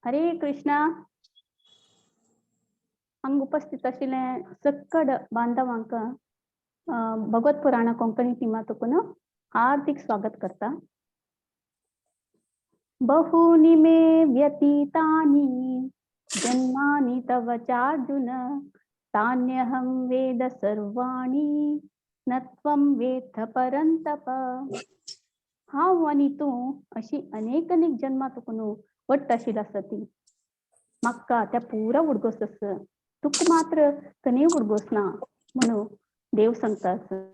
हरे कृष्णा. हांगा उपस्थित आशिल्ले सक्कड बांधवांक भगवत पुराण कोंकणी टिमा तुकून हार्दिक स्वागत करता. बहूनि मे व्यतीतानि जन्मानि तव चार्जुन तान्यहं वेद सर्वाणि न त्वं वेत्थ परंतप. हांव आनी तूं अशी अनेक अनेक जन्मा तुकून वट्ट आशिल्ली आसा ती म्हाका त्या पुरा उडगोस आसा, तुका मात्र कनी उडगोस ना म्हणून देव सांगता आसा.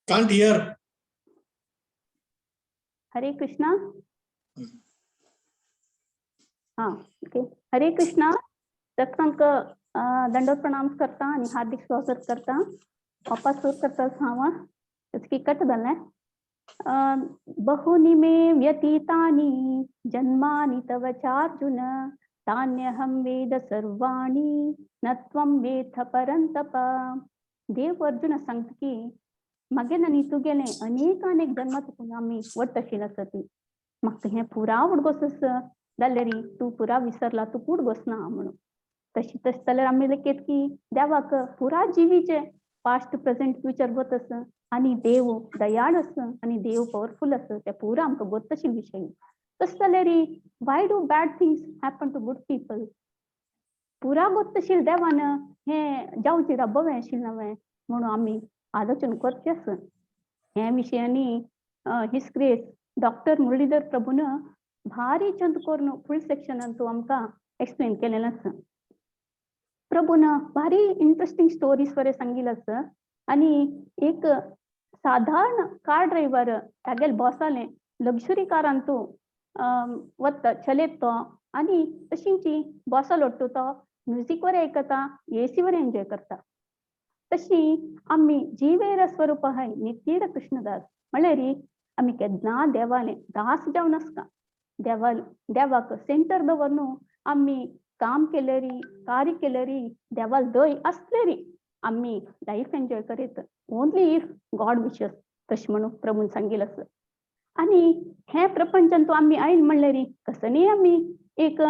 Can't hear. Hare Krishna. हा, ओके. हरे कृष्णा. सगळ्यांक दंडवत प्रणाम करता आणि हार्दिक स्वागत करता. वापस सुरू करता हांव की कट जालें. बहूनि मे व्यतीतानि जन्मानि तव चार्जुन तान्यहं वेद सर्वाणि न त्वं वेत्थ परंतप. देव अर्जुन सांगता की मागीर आनी तुगेलें अनेक अनेक जन्म तुका आमी वट्ट आशिल्ली आसा ती म्हाका हें पुरा उडगोस आसा जाल्यार तूं पुरा विसरला, तूं उडगोस ना म्हणून. तशें तशें जाल्यार आमी लेगीत की देवाक पुरा जिवीचें पास्ट प्रेजेंट फ्युचर गोत आसा आनी देव दयाळ आसा आनी देव पवरफूल आसा, तें पुरा आमकां गोत आशिल्ले विशय. तशें जाल्यार why do bad things happen to good people? पुरा गोत आशिल्लें देवान हें जावचें बरें आशिल्लें नवें म्हणून आमी आलोचन करचें आसा. हे विशयांनी his grace doctor Muralidhar प्रभून भारी चंद करून फूल सेक्शनान तूं आमकां एक्सप्लेन केलेलें आसा. प्रभून भारी इंट्रस्टींग स्टोरीज बरें सांगिल्लें आसा. आनी एक साधारण कार ड्रायव्हर तागेले बॉसालें लग्जुरी कारान तूं वता चलयता तो आनी तशींची बॉसा लोट्टू तो म्युजीक बरें आयकता, एसी बरें एन्जॉय करता. तशी आमी जीवेर स्वरूप आहाय नित्येर कृष्णदास म्हणल्यार आमी केन्ना देवालें दास जावन आसता. देवाक सेंटर दवर न्हू आमी काम केलेरी कार्य केलेरी देवाल दय आसलेरी आमी लायफ एन्जॉय करीत, ओन्ली if God wishes तशें म्हणून प्रभून सांगिल्लें आसा. आनी हें प्रपंचान तूं आमी आयल म्हणल्यार कसनीय आमी एक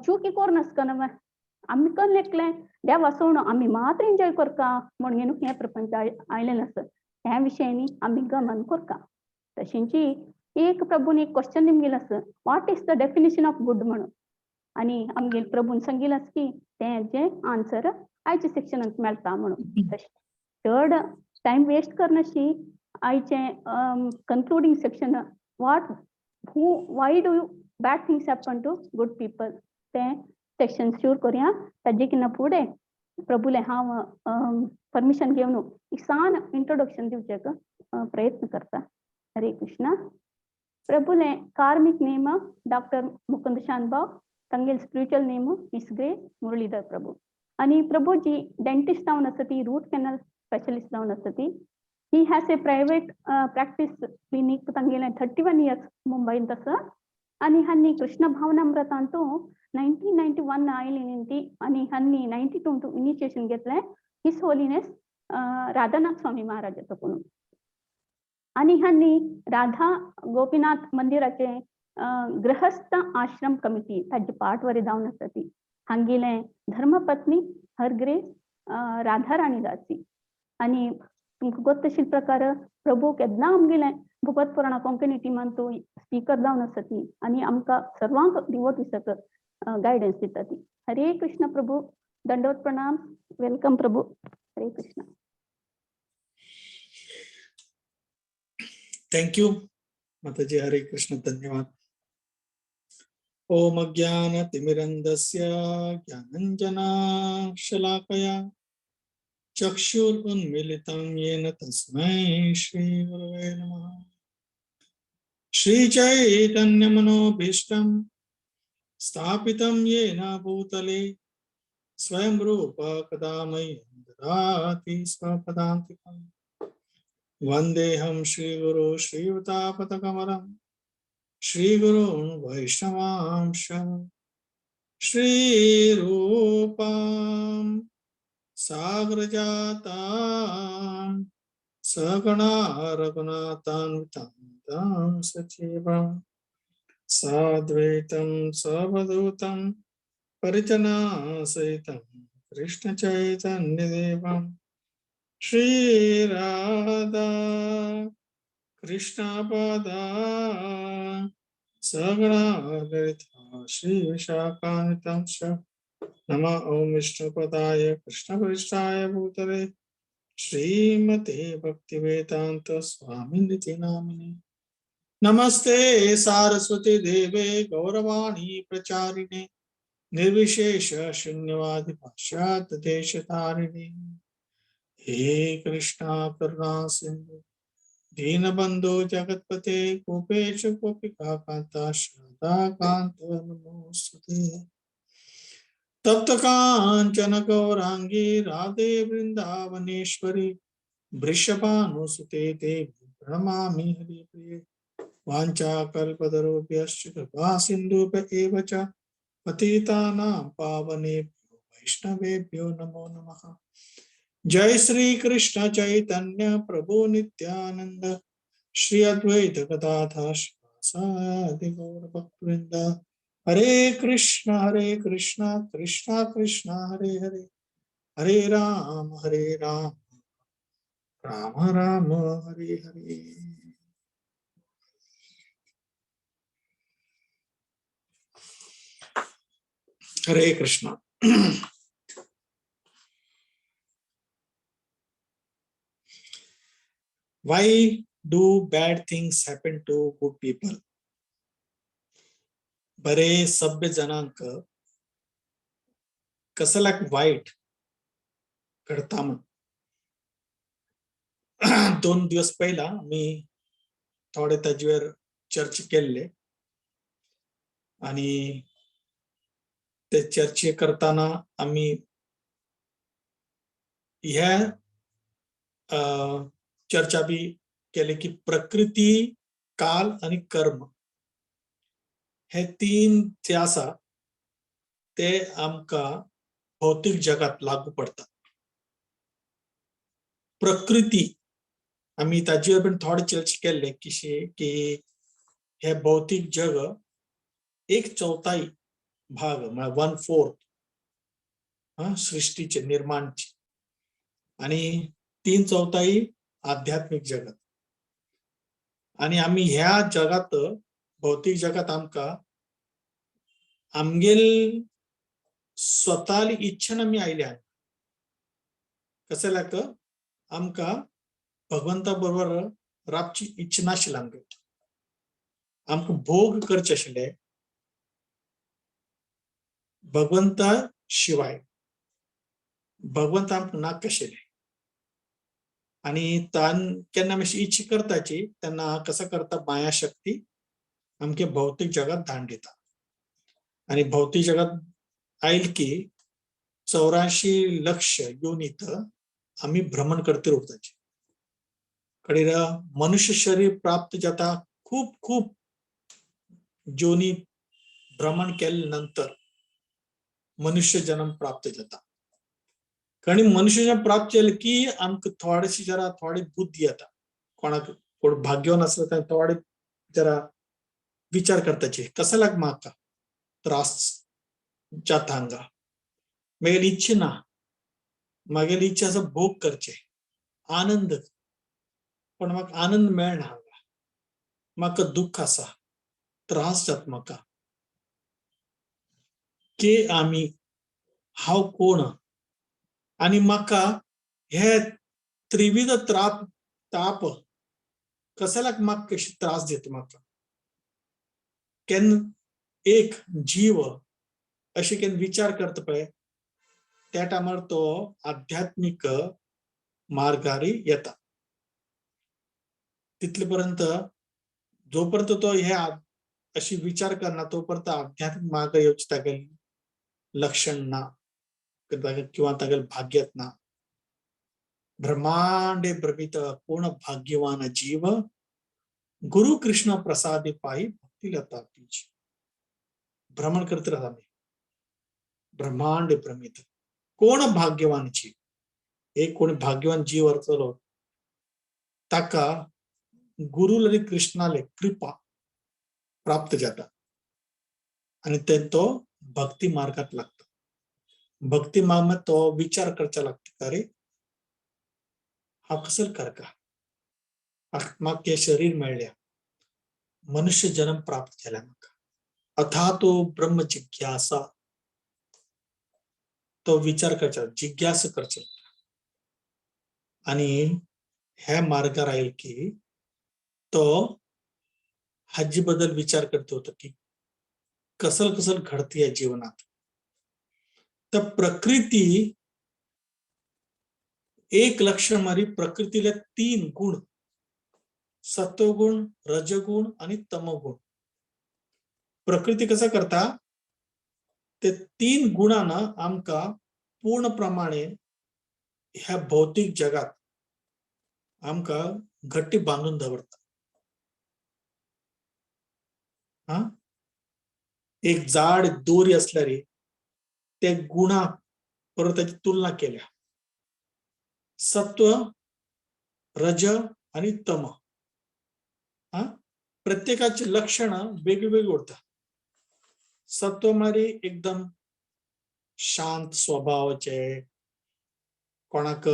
चुकी करून आसतना आमी कन लेखलें देवा सोण आमी मात्र एन्जॉय करता म्हणून न्हू हें प्रपंच आयलें आसा. ह्या विशयांनी आमी गमन करता. तशेंची एक प्रभून एक क्वेश्चन निमगेलें आसा, what is the definition of good म्हणून. आनी आमगेले प्रभून सांगिल्लें आसा की तें जें आन्सर आयच्या सेक्शनांत मेळटा म्हणून. तशें चड टायम वेस्ट करनाशी आयचें concluding section what who why do bad things happen to good people तें सेक्शन शूर करुया. ताजे किन्ना फुडें प्रभूलें हांव परमिशन घेवन एक सान इंट्रोडक्शन दिवचें प्रयत्न करता. हरे कृष्णा. प्रभूलें कार्मिक नेम डॉक्टर मुकुंद शानभाग, तांगेले spiritual name his grace Muralidhar Prabhu. आनी प्रभूजी डेंटिस्ट जावन आसा ती, रूट कॅनल स्पेशलिस्ट जावन आसा ती. He has a private practice clinic तांगेलें 31 years मुंबयंत आसा. आनी हांणी कृष्ण भावनामृतांतू 1991 आयली ती आनी हांणी 92 इनिशिएशन घेतलें his holiness Radhanath Swami महाराजाचो कोण. आनी हांणी राधा गोपीनाथ मंदिराचे गृहस्थ आश्रम कमिटी ताजे पार्ट वरी जावन आसा ती. हांगेलें धर्मपत्नी हर ग्रेस राधा राणी दासी. आनी तुमकां गोत तशे प्रकार प्रभू केन्ना आमगेलें भगवत पुराणा कोंकणी टिमान तूं स्पीकर जावन आसा ती आनी आमकां सर्वांक डिवोटीसाक गायडन्स दिता ती. हरे कृष्ण प्रभू, दंडवत प्रणाम, welcome Prabhu. Hare Krishna. Thank you माताजी. हरे कृष्ण. धन्यवाद. ओम अज्ञानतिमिरन्दस्य ज्ञानञ्जना शलाकया चक्षुरुन्मीलितं येन तस्मै श्रीगुरवे नमः. श्री चैतन्य मनोभीष्टं स्थापितं येन भूतले स्वयं रूप कदा मह्यं ददाति स्वपदान्तिकम्। वन्देऽहं श्रीगुरु श्रीयुतापदकमलं श्रीगुरून् वैष्णवांश श्रीरूपां सागरजातां सगणा रघुनाथान्वितां तां सजीवं साद्वैतं सवधूतं परिजनासहितं कृष्ण चैतन्यदेवं श्री राधा कृष्णपदा सगणा ललिता श्री विशाखान्वितां च। नमः ॐ विष्णुपदाय कृष्णपृष्ठाय भूतले श्रीमते भक्तिवेदांत स्वामिनिति नामिने। नमस्ते सारस्वती देवे गौरवाणी प्रचारिणे निर्विशेष शून्यवादी पाश्चात्य देशतारिणे। हे कृष्णा करुणा सिंधु दीनबंधो जगतपते गोपेश गोपिका कांता शारदा कांत नमोस्तुते। तप्त कांचन गौरांगी राधे वृंदावनेश्वरी वृषभानुसुते देवी प्रणमामि हरिप्रिये। वाञ्छाकल्पतरुभ्यश्च कृपा सिन्धुभ्य एव च पतितानां पावनेभ्यो वैष्णवेभ्यो नमो नमः। जय श्री कृष्ण चैतन्य प्रभु नित्यानंद श्री अद्वैत गदाधर श्रीवासादि गौर भक्तवृंद। हरे कृष्ण कृष्ण कृष्ण हरे हरे, हरे Ram Ram Ram Hare Hare. Hare Krishna. Why do bad things happen to good people? बरे सभ्य जनांक कसलाक वाईट घडता म्हण। 2 दिवस पहिला मी थोडे ताजेवर चर्चा केले आणि ते चर्चे करताना आम्ही ह्या चर्चा बी केली की प्रकृती, काल आणि कर्म हे 3 जे आसा ते आमकां भौतिक जगात लागू पडता। प्रकृती आमी ताजेर पण थोडे चर्चा केल्ले की हे भौतिक जग 1/4 भाग म्हळ्यार 1/4 सृष्टीचे निर्माणची आणि 3/4 आध्यात्मिक जगत। आणि आमी ह्या जगात भौतिक जगात आमकां आमगेल स्वतःली इच्छेन आमी आयल्या। कशें लाग आमकां भगवंता बरोबर रावची इच्छा नाशिल्ली, आमकां आमकां भोग करचे आशिल्ले भगवंता शिवाय, भगवंत आमकां नाका आशिल्ले। आणि तान केन्ना आमी अशी इच्छा करताची तेन्ना कसो करता माया शक्ती आमके भौतिक जगात धाड दिता आणि भौतिक जगात आयल की 84 लक्ष योनीत आमी भ्रमण करते उरताचे। कडीर मनुष्य शरीर प्राप्त जाता खूब खूब योनी भ्रमण केले नंतर मनुष्य जन्म प्राप्त जाता। कारण मनुष्य जन्म प्राप्त जाले की आमकां थोडेशी जरा थोडी बुद्धी येता। कोणाक कोण भाग्यवान आसलो ताका थोडे जरा विचार करताचे कसो लाग म्हाका त्रास जाता हांगा, मागीर इच्छा ना, मागेली इच्छा आसा भोग करचे आनंद, पण म्हाका आनंद मेळना हांगा, म्हाका दुःख आसा, त्रास जाता म्हाका। की आमी हांव कोण आनी म्हाका हे त्रिविध ताप कसल्याक म्हाका कशे त्रास दिता म्हाका। केन्ना एक जीव अशें केन्ना विचार करता पळय त्या टायमार तो आध्यात्मीक मार्गार येता। तितले पर्यंत जोपर्यंत तो हे अशी विचार करना तोपर्यंत आध्यात्मिक मार्ग येवचे तागेल लक्षण ना किंवा तागेल भाग्यात ना. ब्रह्मांडे भ्रमित कोण भाग्यवान जीव, गुरु कृष्ण प्रसादे पायी भक्ती लता बीज. भ्रमण करत राहता मी, ब्रह्मांड भ्रमित कोण भाग्यवान जीव. एक कोणी भाग्यवान जीव आसतलो ताका गुरु आनी कृष्णाले कृपा प्राप्त जाता आणि ते तो भक्ती मार्गात लागता. भक्ती मार्गात तो विचार करचा लागता, अरे हा कसल करका, म्हाका हे शरीर मेळ्ळ्या, मनुष्य जन्म प्राप्त केला म्हाका. अथा तो ब्रह्म जिज्ञासा, तो विचार करचा, जिज्ञासा करचा आणि ह्या मार्गार आयल की तो हाजी बद्दल विचार करतो होतो की कसल कसल घडते या जीवनात. तर प्रकृती एक लक्षण मारी, प्रकृतीला तीन गुण, सत्वगुण, रजगुण आणि तमगुण. प्रकृती कसं करता ते तीन गुणांना आमका पूर्ण प्रमाणे ह्या भौतिक जगात आमका घट्टी बांधून दवरता. हा एक जाड दोरी असल्यारी ते गुणा बरोबर त्याची तुलना केल्या, सत्व, रज आणि तम. हा प्रत्येकाची लक्षणं वेगळी वेगळी उरता. सत्व म्हळ्यार एकदम शांत स्वभावाचे, कोणाक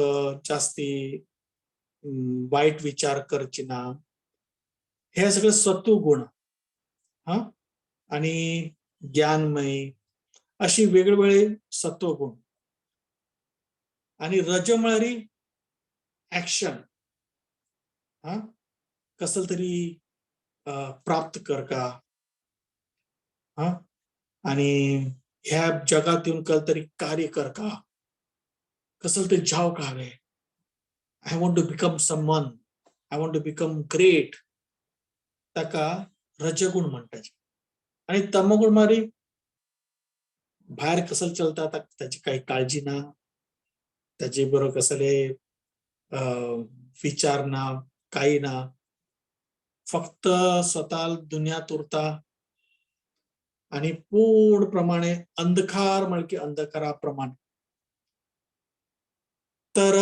जास्ती वायट विचार करचे ना, हे सगळे सत्व गुण. हा आणि ज्ञानमय अशी वेगवेगळे सत्वगुण. आणि रज म्हळ्यार ऍक्शन, हा कसल तरी प्राप्त कर का, हा आणि ह्या जगात येऊन कल तरी कार्य कर का, कसल तरी जाव का हवे, I want to become someone, I want to become great, ताका रजगुण म्हणटाचे. आणि तमगुण मारी भायर कसल चलता ताची काही काळजी ना, ताचे बरोबर कसले विचार ना, काही ना, फक्त स्वतः दुनियात उरता आणि पूर्ण प्रमाणे अंधकार म्हण की अंधकाराप्रमाणे. तर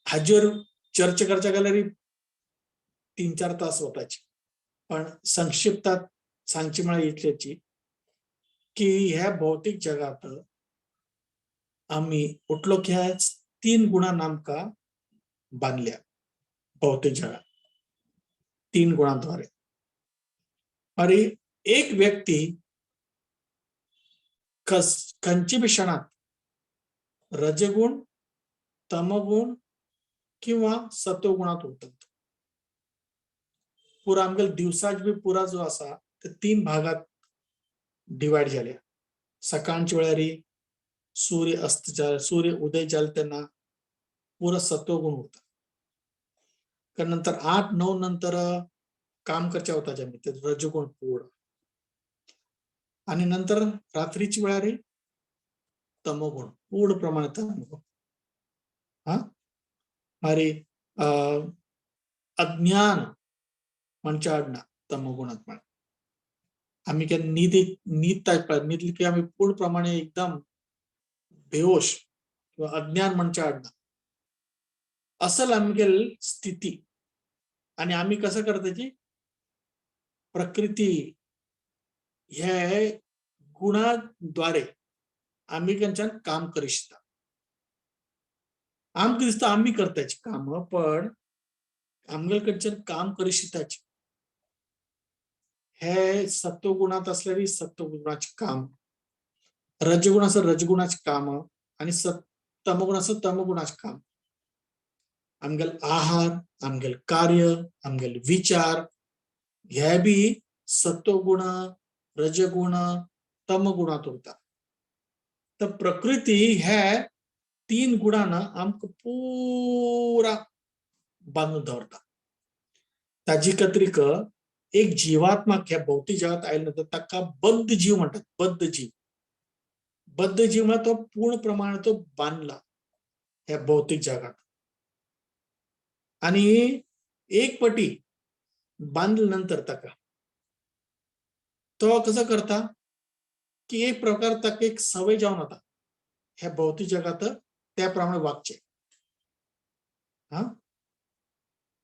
हाजेर चर्चा करच्या गेल्यार 3-4 तास वताचे, पण संक्षिप्तात सांगची म्हळ्यार इतल्याची की ह्या भौतिक जगात आम्ही उठलो की ह्या तीन गुणां आमकां बांदल्या भौतिक जगात तीन गुणांद्वारे. आणि एक व्यक्ती खंयचे बी क्षणात रजगुण, तमगुण किंवा सत्वगुणात उरतात. पुरा आमगेल दिवसाच बी पुरा जो आसा ते तीन भागात डिवायड जाल्या. सकाळच्या वेळारी सूर्य अस्त सूर्य उदय जाले तेन्ना पुरा सत्वगुण उरता. कारण नंतर 8-9 नंतर काम करच्या वता आमी ते रजगुण पूर्ण. आणि नंतर रात्रीच्या वेळारी तमोगुण पूर्ण प्रमाणे तमोगुण. हा मारी अज्ञान म्हणचे आडना तमोगुणात म्हण आमी केन्ना न्हीद न्हीद न्हिदली की आमी पूर्ण प्रमाणे एकदम बेहोश किंवा अज्ञान म्हणचे आडना असल आमगेल स्थिती. आणि आमी कसं करताची प्रकृती हे गुणाद्वारे आमी खंयच्यान काम करी शकता. आमकां दिसता आमी करताची काम, पण आमगेले कडच्यान काम करी शकताची हे सत्वगुणात असल्यारी सत्वगुणाचे काम, रजगुण असं रजगुणाचे काम आणि तमगुण असं तमगुणाचे काम. आमगेल आहार, आमगेल कार्य, आमगेल विचार हे बी सत्वगुण, रजगुण, तमगुणात उरता. तर प्रकृती हे तीन गुणांना आमकां पुरा बांदून दवरता. ताजी कत्रीक एक जिवात्माक ह्या भौतिक जगात आयले नंतर ताका बद्ध जीव म्हणटात. बद्ध जीव, बद्ध जीव म्हळ्यार तो पूर्ण प्रमाणात तो बांदला ह्या भौतिक जगात. आणि एक पटी बांधल्या नंतर ताका तो कसो करता की एक प्रकार ताका एक सवय जावन वता ह्या भौतिक जगात त्या प्रमाणे वागचे. हा,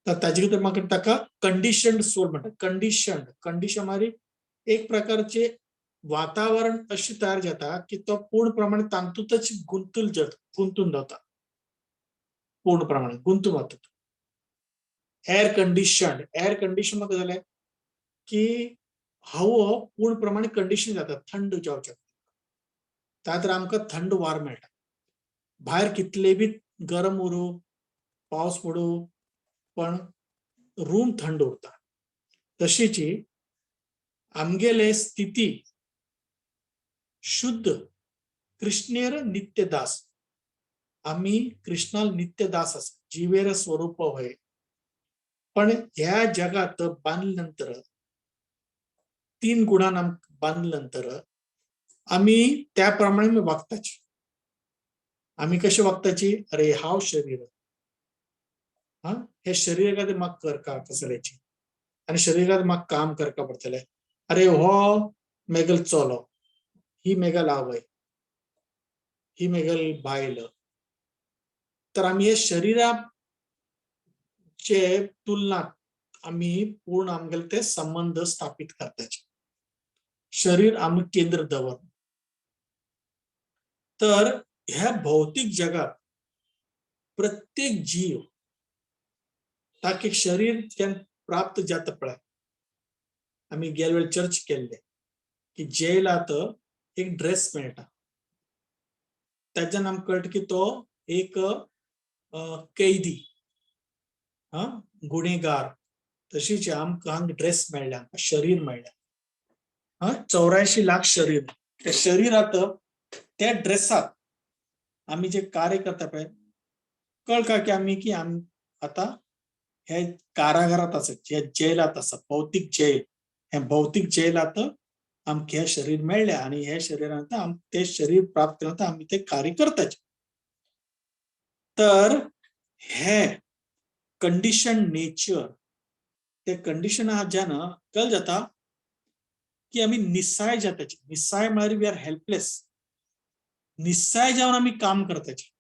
तर ताजे खातीर म्हाका ताका कंडिशन्ड सोल म्हणटा. कंडिशन्ड, कंडिशन म्हळ्यार एक प्रकारचे वातावरण अशें तयार जाता की तो पूर्ण प्रमाणे तातूंतच गुंतून गुंतून जाता, पूर्ण प्रमाणे गुंतून वता. एअर कंडिशन, एअर कंडिशन म्हाका जालें की हवो पूर्ण प्रमाणे कंडिशन जाता, थंड जावचें. तर आमकां थंड वार मेळटा. भायर कितले बी गरम उरूं, पावस पडूं, पण रूम थंड उरता. तशीच आमगेले स्थिती शुद्ध कृष्णेर नित्यदास, आमी कृष्णाल नित्यदास आसा, जिवेर स्वरूप होय. पण ह्या जगात बांदले नंतर तीन गुणान बांदले नंतर आमी त्या प्रमाणे वागताची. आमी कशे वागताची? अरे हांव शरीर, हा हे शरीर खातीर म्हाका करका कसल्याची आनी शरीराक म्हाका काम करका पडटलें. अरे हो मेगल चलो, ही मेगल आवय, ही मेगल बायल. तर आमी हे शरीराचे तुलना आमी पूर्ण आमगेले ते संबंध स्थापित करताचे. शरीर आमी केंद्र दवर. तर ह्या भौतिक जगात प्रत्येक जीव ताका एक शरीर प्राप्त जाता पळय. आमी गेल्या वेळ चर्च केल्ले की जेलात एक ड्रेस मेळटा, ताच्यान आमकां कळटा की तो एक कैदी, हा गुणेगार. तशीच आमकां हांगा ड्रेस मेळ्ळ्या, शरीर मेळ्ळ्या, हा 84 लाख शरीर. त्या शरीरात त्या ड्रेसात आमी जे कार्य करता पळय, कळका की आमी की आम आतां हे कारागारात आसा, जे जेलात आसा, भौतीक जेल. हे भौतीक जेलात आमकां हे शरीर मेळ्ळें आनी हे शरीरांत आम ते शरीर प्राप्त केल्या आमी ते कार्य करताचे. तर हे कंडिशन नेचर, ते कंडिशन जेन्ना कल जाता की आमी निस्साय जाताचे. निस्साय म्हळ्यार we are helpless. निस्साय जावन आमी काम करताचे.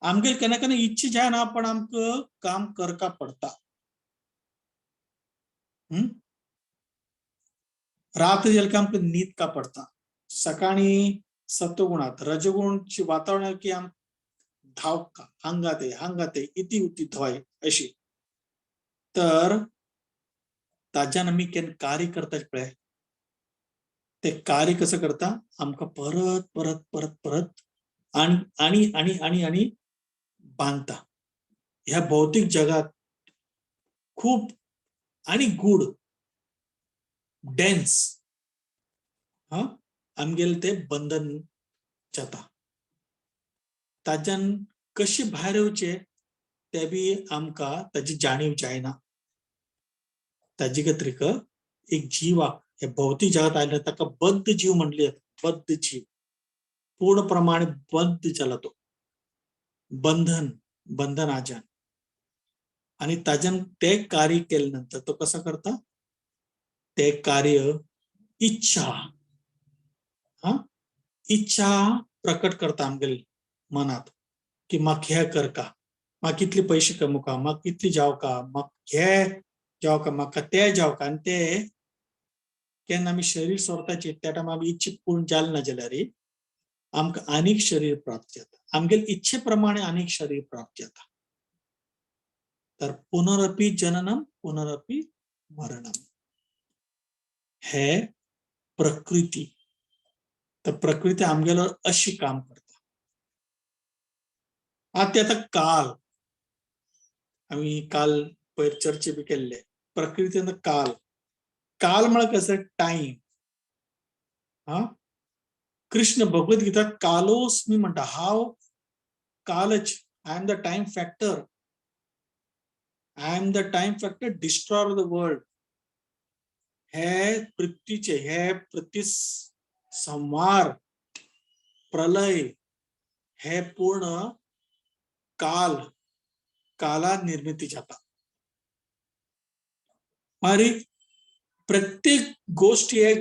आमगेर केन्ना केन्ना इच्छा जायना पण आमकां काम करका पडटा. रात जाली की आमकां न्हीद का पडटा. सकाळी सत्वगुणात रजगुणची वातावरण की आम धांवका हांगा ते हांगा ते इती उती धोय अशी. तर ताज्यान आमी केन्ना कार्य करता पळय, ते कार्य कसं करता आमकां परत परत परत परत आणि आणि आणि आणि आणि बांदता. ह्या भौतिक जगात खूप आणि गूढ डेन्स हा आमगेले ते बंधन जाता. ताज्यान कशें भायर येवचें ते बी आमकां ताजी जाणीव जायना. ताजी खातीर एक जिवाक हे भौतिक जगात आयले ताका बद्ध जीव म्हणले जाता. बद्ध जीव पूर्ण प्रमाणे बद्ध जाला तो, बंधन, बंधन आजान. आणि ताज्यान ते कार्य केले नंतर तो कसा करता ते कार्य इच्छा, हा इच्छा प्रकट करता आमगेले मनात की म्हाका हे करका, म्हाका कितले पयशे कमोवका, म्हाका कितले जावका, म्हाका हे जावका, म्हाका ते जावका. आनी ते केन्ना आमी शरीर सोडताची त्या टायमार आमी इच्छा पूर्ण जाली ना जाल्यार आमकां आनीक शरीर प्राप्त जाता. आमगेले इच्छे प्रमाणे आनीक शरीर प्राप्त जाता. तर पुनरपी जननम पुनरपी मरणम हे प्रकृती. तर प्रकृती आमगेलो अशी काम करता. आतां ते आतां काल आमी काल पयर चर्चे बी केल्ले प्रकृतीन काल. काल म्हळ्यार कसं टायम. हा कृष्ण भगवत गीता कालोस्मी म्हणटा, हांव कालच, I am the time factor, I am the time factor, destroyer of the world. हे पृथ्वीचे, हे पृथ्वी संहार, प्रलय, हे पूर्ण काल, काला निर्मिती जाता. मागीर प्रत्येक गोष्ट हे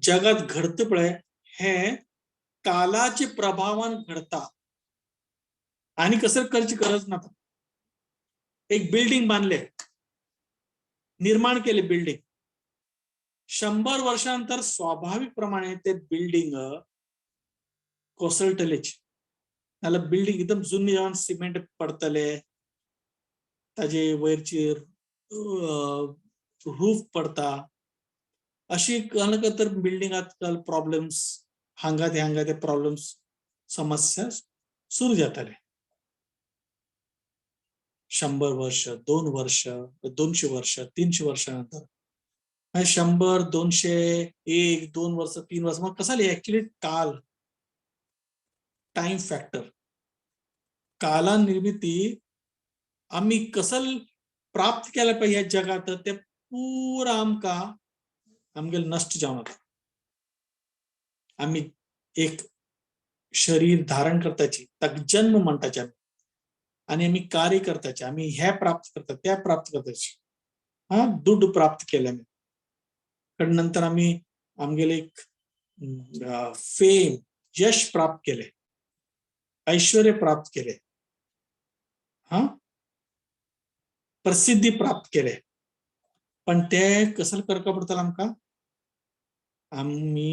जगात घडता पळय, हे कालाचे प्रभावान घडता आणि कसं करची गरज ना. एक बिल्डिंग बांधले, निर्माण केले बिल्डिंग, 100 वर्षानंतर स्वाभाविक प्रमाणे ते बिल्डिंग कोसळटलेच. नाल्यार बिल्डिंग एकदम जुनी जावन सिमेंट पडतले, ताजे वयरची रूफ पडता. अशी तर बिल्डिंगात आजकाल प्रॉब्लेम्स, हांगा ते हांगा ते प्रॉब्लेम्स, समस्या सुरू जाताले. 100 वर्ष, 2 वर्ष, 200 वर्ष, 300 वर्षानंतर, 100, 200, 1, 2 वर्ष, 3 वर्ष, मग कसं ऍक्च्युली काल, टाइम फॅक्टर, काला निर्मिती आम्ही कसल प्राप्त केला पाहिजे ह्या जगात, ते पुरा आमकां आमगेले नश्ट जावन वता. आमी एक शरीर धारण करताची, ताका जन्म म्हणटाचे आमी, आनी आमी कार्य करताचे, आमी हे प्राप्त करता, ते प्राप्त करताचे, हा दुड्ड प्राप्त केले आमी. पण नंतर आमी आमगेले एक फेम, यश प्राप्त केले, ऐश्वर्य प्राप्त केले, हा प्रसिद्धी प्राप्त केले. पण ते कसं करका पडटलें आमकां? आमी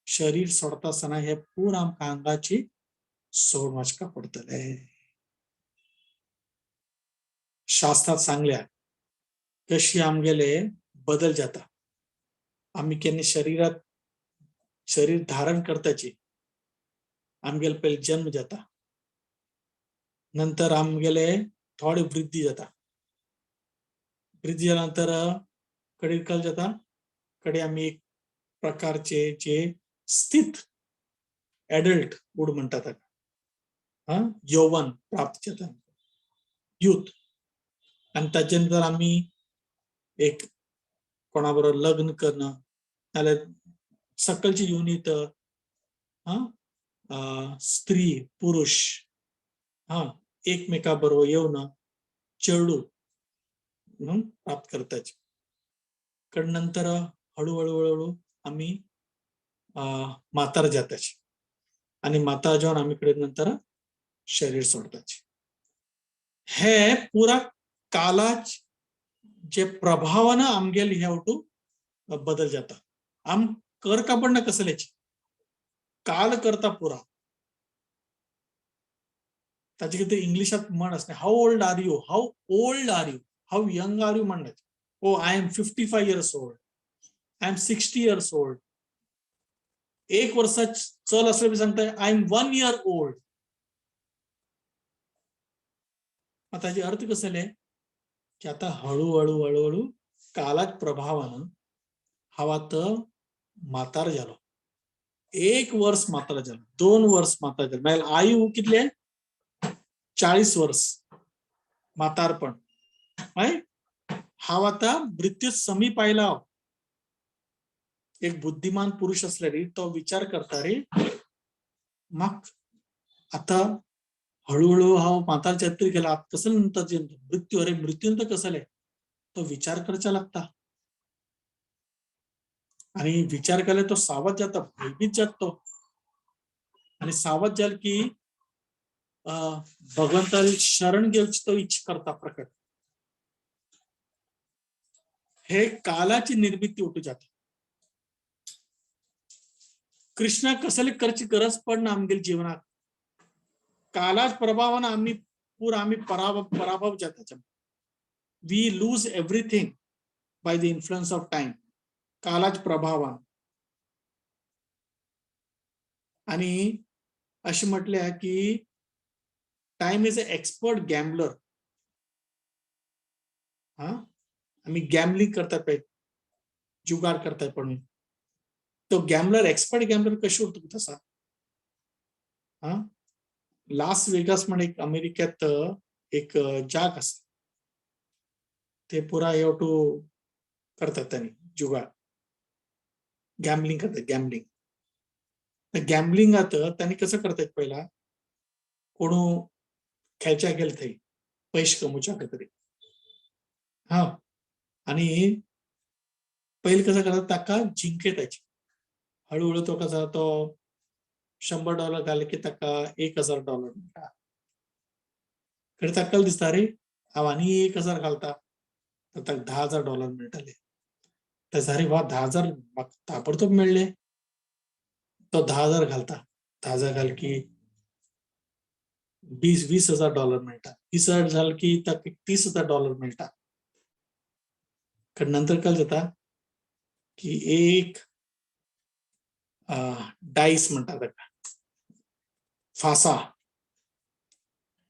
शरीर सोडता आसतना हे पूरा आमकां आंगाची सोड वचका पडटले. शास्त्रात सांगल्या कशी आमगेले बदल जाता. आमी केन्ना शरीरात शरीर धारण करताची, आमगेले पयले जन्म जाता, नंतर आमगेले थोडी वृद्धी जाता. वृद्धी जाल्या नंतर कडे कल जाता, कडे आमी एक प्रकारचे जे स्थित एडल्ट वूड म्हणटा ताका, हा यौवन प्राप्त जाता, युथ. आनी ताजे नंतर आमी एक कोणा बरोबर लग्न करणं, नाल्यार सकलची युनीत, हा स्त्री पुरुष हा एकमेका बरोबर येवन चेडू म्हणून प्राप्त करताचे. कड नंतर हळूहळू हळूहळू आमी म्हातार जाताचे आणि म्हातार जावन आमी कडेन नंतर शरीर सोडताचे. हे पुरा कालाच जे प्रभावान आमगेले हे वटू बदल जाता. आम कर कापड कसलेच, काल करता पुरा. ताचे कितें इंग्लिशात म्हण आसता, "How old are you? How old are you? How young are you?" म्हणटात. "Oh, I am 55 years old, I am 60 years old." एक वर्सा चल असले सांगता, "I am 1 year old." ताजे अर्थ कसले की आता हळूहळू हळूहळू कालाच प्रभावान हांव आतां म्हातार जालो. एक वर्स म्हातार जालो, 2 वर्स म्हातार जालो, मागीर आयु कितले? 40 वर्स म्हातारपण. मागीर हांव आतां मृत्यू समीप आयला. एक बुद्धिमान पुरुष असले रे, तो विचार करता रे, मग आता हळूहळू हांव म्हातार जातरी गेला, कसं नंतर मृत्यू, अरे मृत्यू नंतर कसले, तो विचार करचा लागता. आणि विचार केले तो सावध जाता, भयभीत जाता तो. आणि सावध जाल की भगवंताला शरण घेवची तो इच्छा करता प्रकट. हे कालाची निर्मिती उठू जाता. कृष्णा कसले करची गरज पडना आमगेले जीवनात. कालाच प्रभावान आम्ही पुरा आम्ही पराभव जाता. We lose everything by the influence of time, कालाच प्रभावान. आणि अशें म्हटल्या की time is a expert gambler. हा आमी गॅम्बलिंग करतात पळय, जुगार करतात, पण तो गॅम्बलर, एक्सपर्ट गॅम्बलर कशी उरता तसा. हा लास वेगास म्हण एक अमेरिकेत एक जाग आसा. ते पुरा you to करतात त्यांनी जुगार, गॅम्बलिंग करतात. गॅम्बलिंग, तर गॅम्बलिंग आता त्यांनी कसं करतात, पहिला कोण खेळच्या गेल थंय पैसे कमवच्या तरी हा, आणि पहिले कसं करतात, ताका जिंकयताची हळूहळू. तो कसा, तो $100 घाले की ताका $1000 मेळटा. खंय ताका दिसता, अरे, हांव आनी 1000 घालता तर ताका $10,000 मेळटले. तर अरे वा, 10,000 म्हाका ताबडतोब मेळ्ळे. तो 10,000 घालता. 10,000 घाल की $20,000 मेळटा. 20,000 जाल की ताका $30,000 मेळटा. कारण नंतर काय जाता की एक डायस म्हणटा ताका, फासा,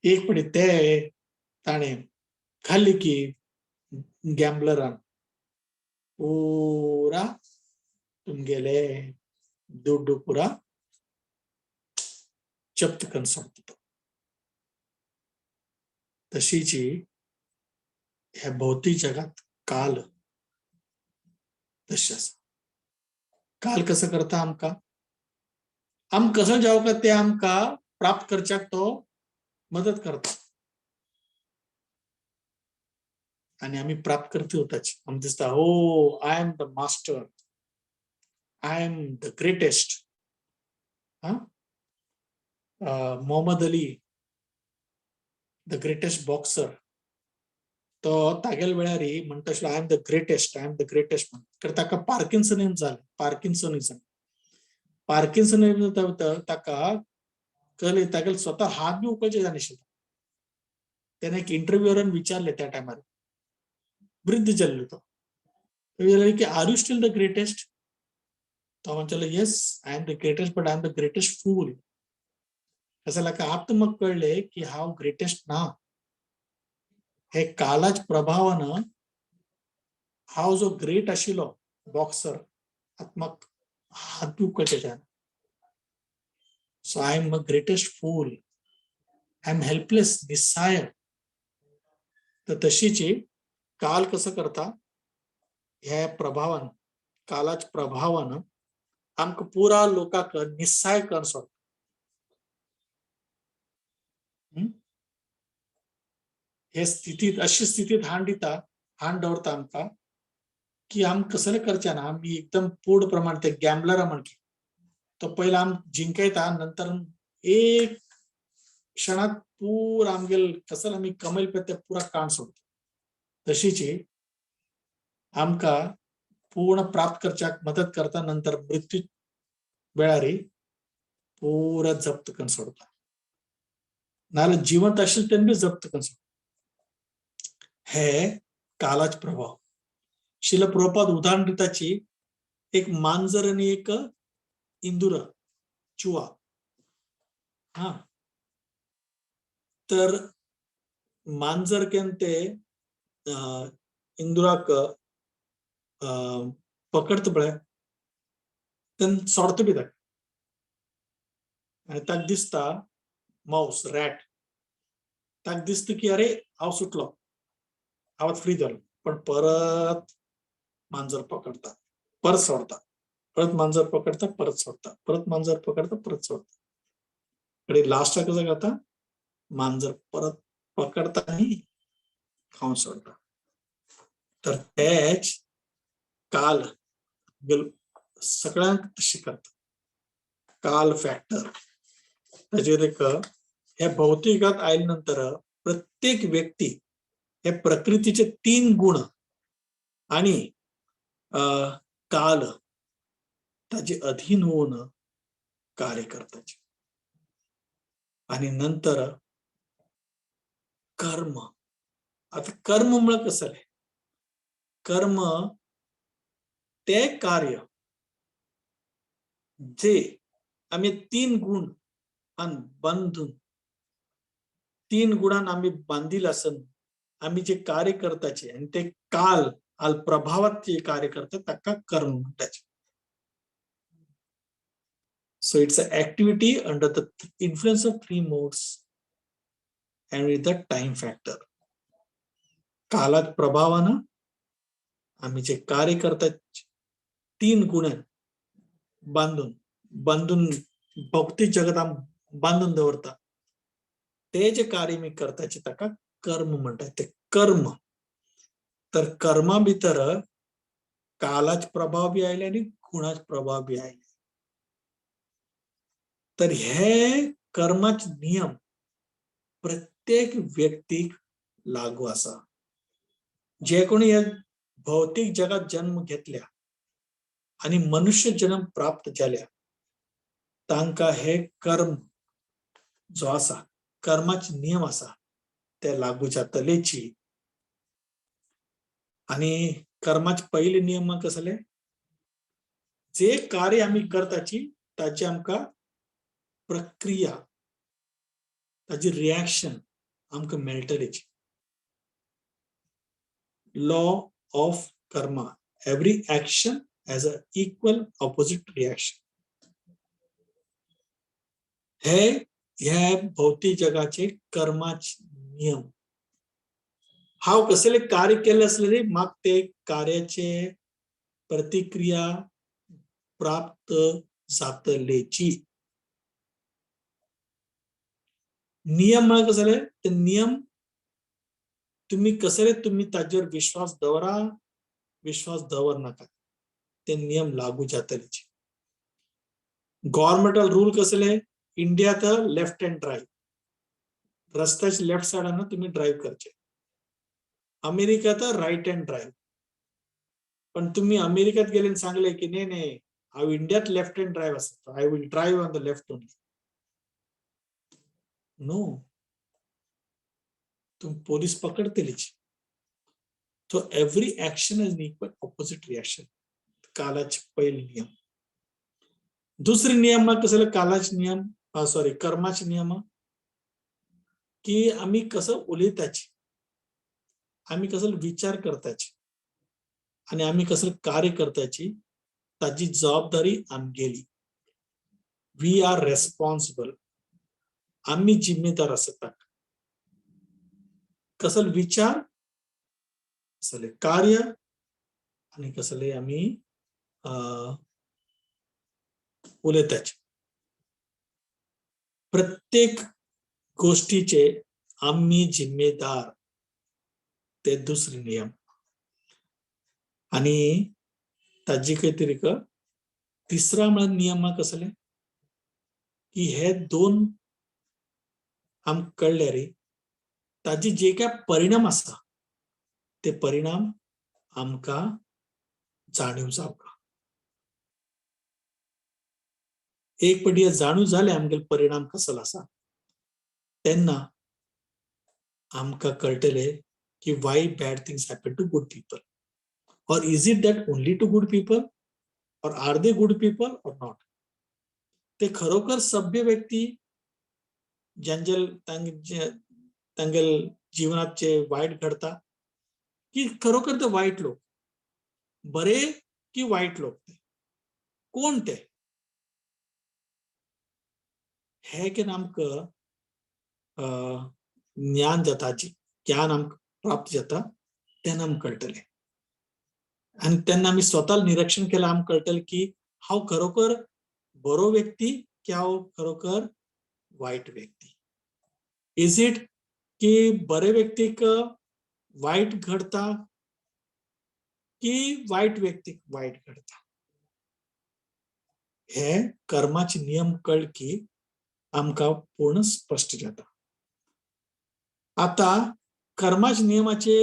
एक पडी ते ताणें खाल्ली की गॅम्बलरान पुरा तुमगेले दुड्डू पुरा जप्त करून सोडटा तो. तशीची ह्या भौतिक जगात काल तशी आसा. काल कसं करता आमकां, आम कसं जावं का ते आमकां प्राप्त करच्याक तो मदत करता आणि आम्ही प्राप्त करते होताच. आम दिसता, हो, I am the master, I am the greatest. हा, Mohammad Ali, the greatest boxer, तो तागेल वेळारी म्हणटा आशिल्लो, "I am the greatest, I am the greatest" म्हण. कारण ताका पार्किन्सनिझम जालें. पार्किन्सनिझम, पार्किन्सनिझम, ताका कळ्ळें, तागेले स्वतः हात बी उखलचे जायनाशिल्ले. त्याने एक इंटरव्ह्यूअरान विचारले, त्या टायमार वृद्ध जाल्लो तो, विचारले की, "Are you still the greatest?" तो म्हणटालो, "Yes, I am the greatest, but I am the greatest fool." कसं का आतां म्हाका कळ्ळें की हांव ग्रेटेस्ट ना. हे कालाच प्रभावान हांव जो ग्रेट आशिल्लो बॉक्सर, आतां म्हाका हात बी उखलचे जायना. So I am a greatest fool, I am helpless, निस्साय. तर तशीची काल कसं करता, ह्या प्रभावान, कालाच प्रभावान आमकां पुरा लोकांक निस्साय करून सोडटा. हे स्थितीत, अशी स्थितीत हाण दिता, हाण दवरता आमकां की आम कसले करचे ना. आमी एकदम पूर्ण प्रमाण ते गॅम्बलरा म्हणकी, तो पयलो आम जिंकयता, नंतर एक क्षणात पुरा आमगेल कसं आमी कमयल पळय ते पुरा काण सोडटा. तशीची आमकां पूर्ण प्राप्त करच्याक मदत करता, नंतर मृत्यू वेळारी पुरा जप्त करून सोडता. नाजाल्यार जिवंत आशिल्ले तेन्ना बी जप्त करून सोडटा. हे कालाच प्रभाव. शिल प्रभुपाद उदाहरण दिताची, एक मांजर आणि एक इंदुर, चुवा. हा, तर मांजर केन ते इंदुराक पकडता पळय, तेन्ना सोडता बी ताका आनी ताका दिसता, मावस, रॅट, ताका दिसता की अरे, हांव सुटलो, हांव फ्री जालो. पण परत मांजर पकडता, परत सोडता, परत मांजर पकडता, परत सोडता, परत मांजर पकडता, परत सोडता. आणि लास्टाक कसं करता, मांजर परत पकडता आणि खाऊन सोडता. तर तेच काल सगळ्यांक तशी करता. काल फॅक्टर. ताजेर एक ह्या भौतिकात आयल्या नंतर प्रत्येक व्यक्ती हे प्रकृतीचे तीन गुण आणि काल ताजे अधीन होऊन कार्य करतात. आणि नंतर कर्म. आता कर्म म्हळ्यार कसं? कर्म ते कार्य जे आमी तीन गुण बांधून, तीन गुणान आमी बांधील आसन, आमी जे कार्य करताचे आणि ते काल आल प्रभावात जे कार्य करतात, ताका कर्म म्हणटाचे. So it's an activity under the influence of three modes and with the time factor. कालात प्रभावान आमी जे कार्य करतात तीन गुणां बांदून बांदून भौतीक जगत आम बांदून दवरता, ते जे कार्य मी करताचे ताका कर्म म्हणटात, ते कर्म. तर कर्मा भितर कालाच प्रभाव बी आयले आनी गुणाच प्रभाव बी आयले. तर हे कर्माचे नियम प्रत्येक व्यक्तीक लागू आसा. जे कोणी ह्या भौतीक जगात जन्म घेतल्या आणि मनुष्य जन्म प्राप्त जाल्या तांकां हे कर्म जो आसा, कर्माचे नियम आसा ते लागू जातलेची. आणि कर्माचे पयले नियम कसले, जे कार्य आमी करताची ताची आमकां प्रक्रिया, ताची रिएक्शन आमकां मेळटलीची. Law of karma, every action has a equal opposite reaction. हे ह्या भौतिक जगाचे कर्माचे नियम. हांव कसले कार्य केले असले रे म्हाका ते कार्याचे प्रतिक्रिया प्राप्त जातलेची. नियम म्हळ्यार कसले, ते नियम तुम्ही कसले तुम्ही ताजेर विश्वास दवरा, विश्वास दवर नाका, ते नियम लागू जातलेची. गव्हर्नमेंटल रूल कसले, इंडिया तर लेफ्ट हँड ड्राईव्ह, रस्त्याच्या लेफ्ट सायडान तुम्ही ड्राईव्ह करचे. अमेरिका तर राईट हँड ड्राईव्ह, पण तुम्ही अमेरिकेत गेले आणि सांगले की नाही नाही हांव इंडियात लेफ्ट हँड ड्राईव्ह आसा, I will drive on the left only, no, तुम पोलीस पकडतीलच. So every action is equal opposite reaction, कालाचे पहिले नियम. दुसरे नियम कसले, कालाचे नियम, सॉरी कर्माचे नियम, की आम्ही कसं उलयताची, आम्ही कसं विचार करताची आणि आम्ही कसं कार्य करताची ताची जबाबदारी आमगेली. We are responsible, आम्ही जिम्मेदार आसता. कसल विचार, कसले कार्य आणि कसले आम्ही उलयताचे, प्रत्येक गोष्टीचे आम्ही जिम्मेदार, ते दुसरे नियम. आणि ताजी काहीतरी तिसरा म्हळ्यार नियम कसले की हे दोन आमकां कळ्ळे रे ताजे जे काय परिणाम आसा ते परिणाम आमकां जाणीव जावका. एक पटी जाणीव जाले आमगेले परिणाम कसलो आसा तेन्ना आमकां कळटले की why bad things happen to good people, or is it that only to good people, or are they good people or not. ते खरोखर सभ्य व्यक्ती ज्यांचे तांगेल जीवनात जे वाईट घडता की खरोखर ते वाईट लोक, बरे की वाईट लोक, ते कोण ते, हे केन्ना आमकां ज्ञान जाता, ज्ञान आमकां प्राप्त जाता तेन्ना आमकां कळटलें. आनी तेन्ना आमी स्वता निरीक्षण केल्यार आमकां कळटलें की हांव खरोखर बरो व्यक्ती की हांव खरोखर वायट व्यक्ती. Is it की बरे व्यक्तीक वायट घडता की वायट व्यक्तीक वायट घडता, हे कर्माचे नियम कळ की आमकां पूर्ण स्पश्ट जाता. आता कर्माचे नियमाचे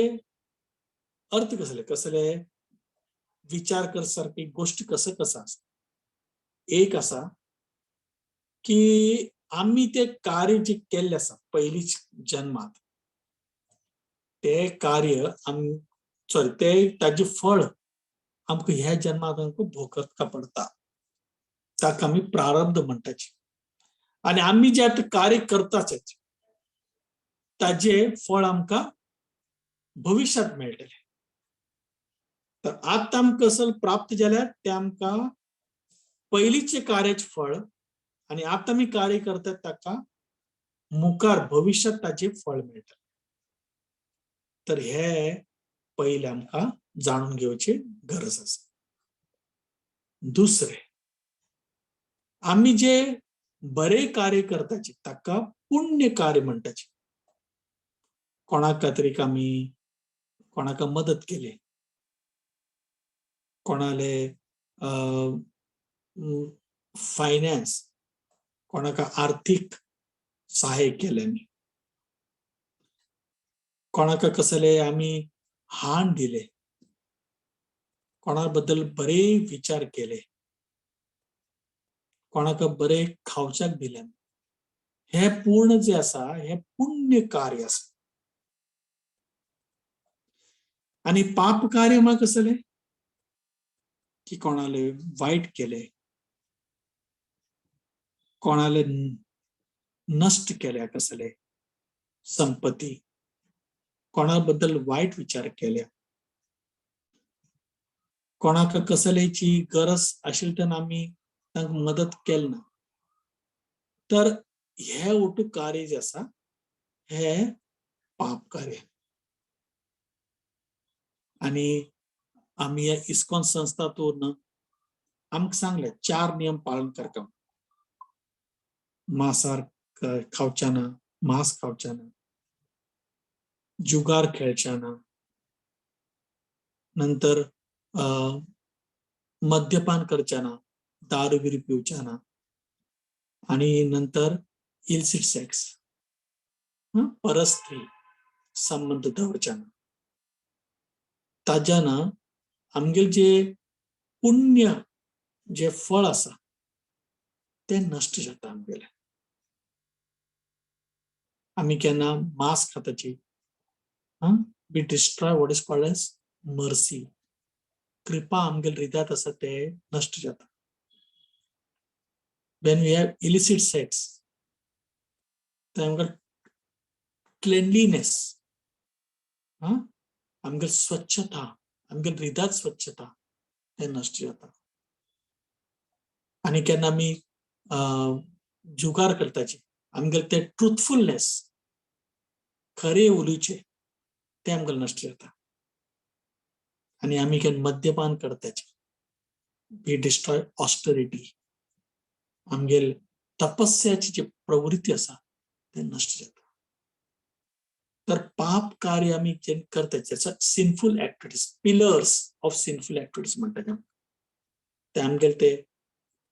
अर्थ कसले कसले विचार कर सारखी गोष्टी कसं कसं आसा. एक आसा की आमी ते कार्य जे केल्ले आसा पयलीच जन्मात, ते कार्य आम सॉरी ते ताजे फळ आमकां ह्या जन्मात आमकां भोगता पडटा, ताका आमी प्रारब्ध म्हणटाचे. आनी आमी जे आतां कार्य करताच ताजे फळ आमकां भविश्यात मेळटलें. तर आतां आमकां कसं प्राप्त जाल्यार ते आमकां पयलींचे कार्याचें फळ, आनी आतां आमी कार्य करतात ताका मुखार भविश्यात ताचे फळ मेळटलें. तर हे पयलें आमकां जाणून घेवची गरज आसा. दुसरें, आमी जे बरे कार्य करताची ताका पुण्य कार्य म्हणटाचे. कोणाक तरी आमी कोणाक मदत केली, कोणाले फायनान्स, कोणाक आर्थीक सहाय्य केलें आमी, कोणाक कसले आमी हाण दिले, कोणा बद्दल बरे विचार केले, कोणाक बरे खावच्याक दिले, हे पूर्ण जे आसा हे पुण्य कार्य आसा. आनी पाप कार्य म्हळ्यार कसले की कोणाले वायट केले, कोणाले नश्ट केल्या कसले संपत्ती, कोणा बद्दल वायट विचार केल्या, कोणाक कसलेची गरज आशिल्ली तेन्ना आमी तांकां मदत केली ना, तर हे ओटू कार्य जे आसा हे पाप कार्य. आनी आमी ह्या इस्कॉन संस्थातून आमकां सांगले 4 नियम पालन करता. मांसाहार खावच्या ना, मांस खावच्या ना, जुगार खेळच्या ना, नंतर मद्यपान करच्या ना, दारू बिरू पिवच्या ना, आणि नंतर इलसिट सेक्स, परस्त्री संबंध दवरच्या ना. ताज्यान आमगेले जे पुण्य जे फळ आसा तें नश्ट जाता आमगेलें. आमी केन्ना मांस खाताची, we destroy what is called as mercy, कृपा आमगेले हृदयात आसा तें नश्ट जाता. When we have illicit sex, ते आमकां क्लेनलीनेस, आमगेली स्वच्छता, आमगेली हृदयात स्वच्छता तें नश्ट जाता. आनी केन्ना आमी जुगार करताची, आमगेले ते ट्रुथफुलनेस, खरे उलोवचें तें आमकां नश्ट जाता. आनी आमी केन्ना मद्यपान करताची, we destroy austerity, आमगेल तपस्याची जी प्रवृत्ती आसा तें नश्ट जाता. तर पाप कार्य आमी जे करता, sinful activities, pillars of sinful activities म्हणटा ते, ते आमगेले ते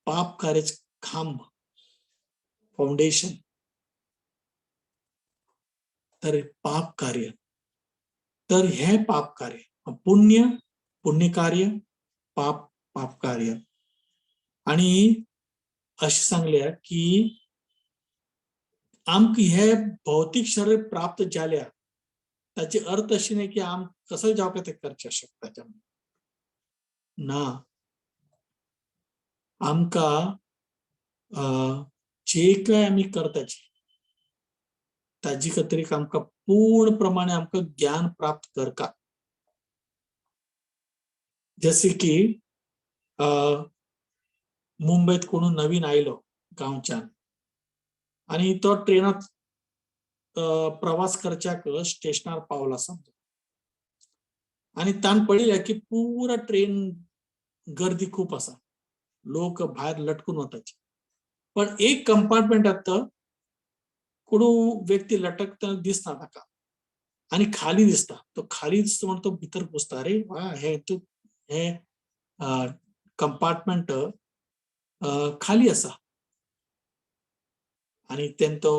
पाप कार्याचे खांब, फाउंडेशन. तर पाप कार्य, तर हे पाप कार्य, पुण्य पुण्य कार्य, पाप पाप कार्य. आणि अशें सांगल्या की आमकां हे भौतीक शरीर प्राप्त जाल्या ताचे अर्थ अशें न्ही की आम कसो जावपाक तें करचें शकता ना. आमकां जे काय आमी करताची ताजी खातीर आमकां पूर्ण प्रमाणे आमकां ज्ञान प्राप्त करका. जसे की मुंबयत कोण नवीन आयलो गांवच्यान आणि तो ट्रेनात प्रवास करच्याक स्टेशनार पावला समजा, आणि ताण पळयलें की पुरा ट्रेन गर्दी खूप आसा, लोक भायर लटकून वताचे, पण एक कंपार्टमेंटात कोण व्यक्ती लटकतना दिसना ताका आणि खाली दिसता. तो खाली दिसता म्हणून तो भितर घुसता, अरे वा हे तू हे कंपार्टमेंट खाली आसा. आणि तेन तो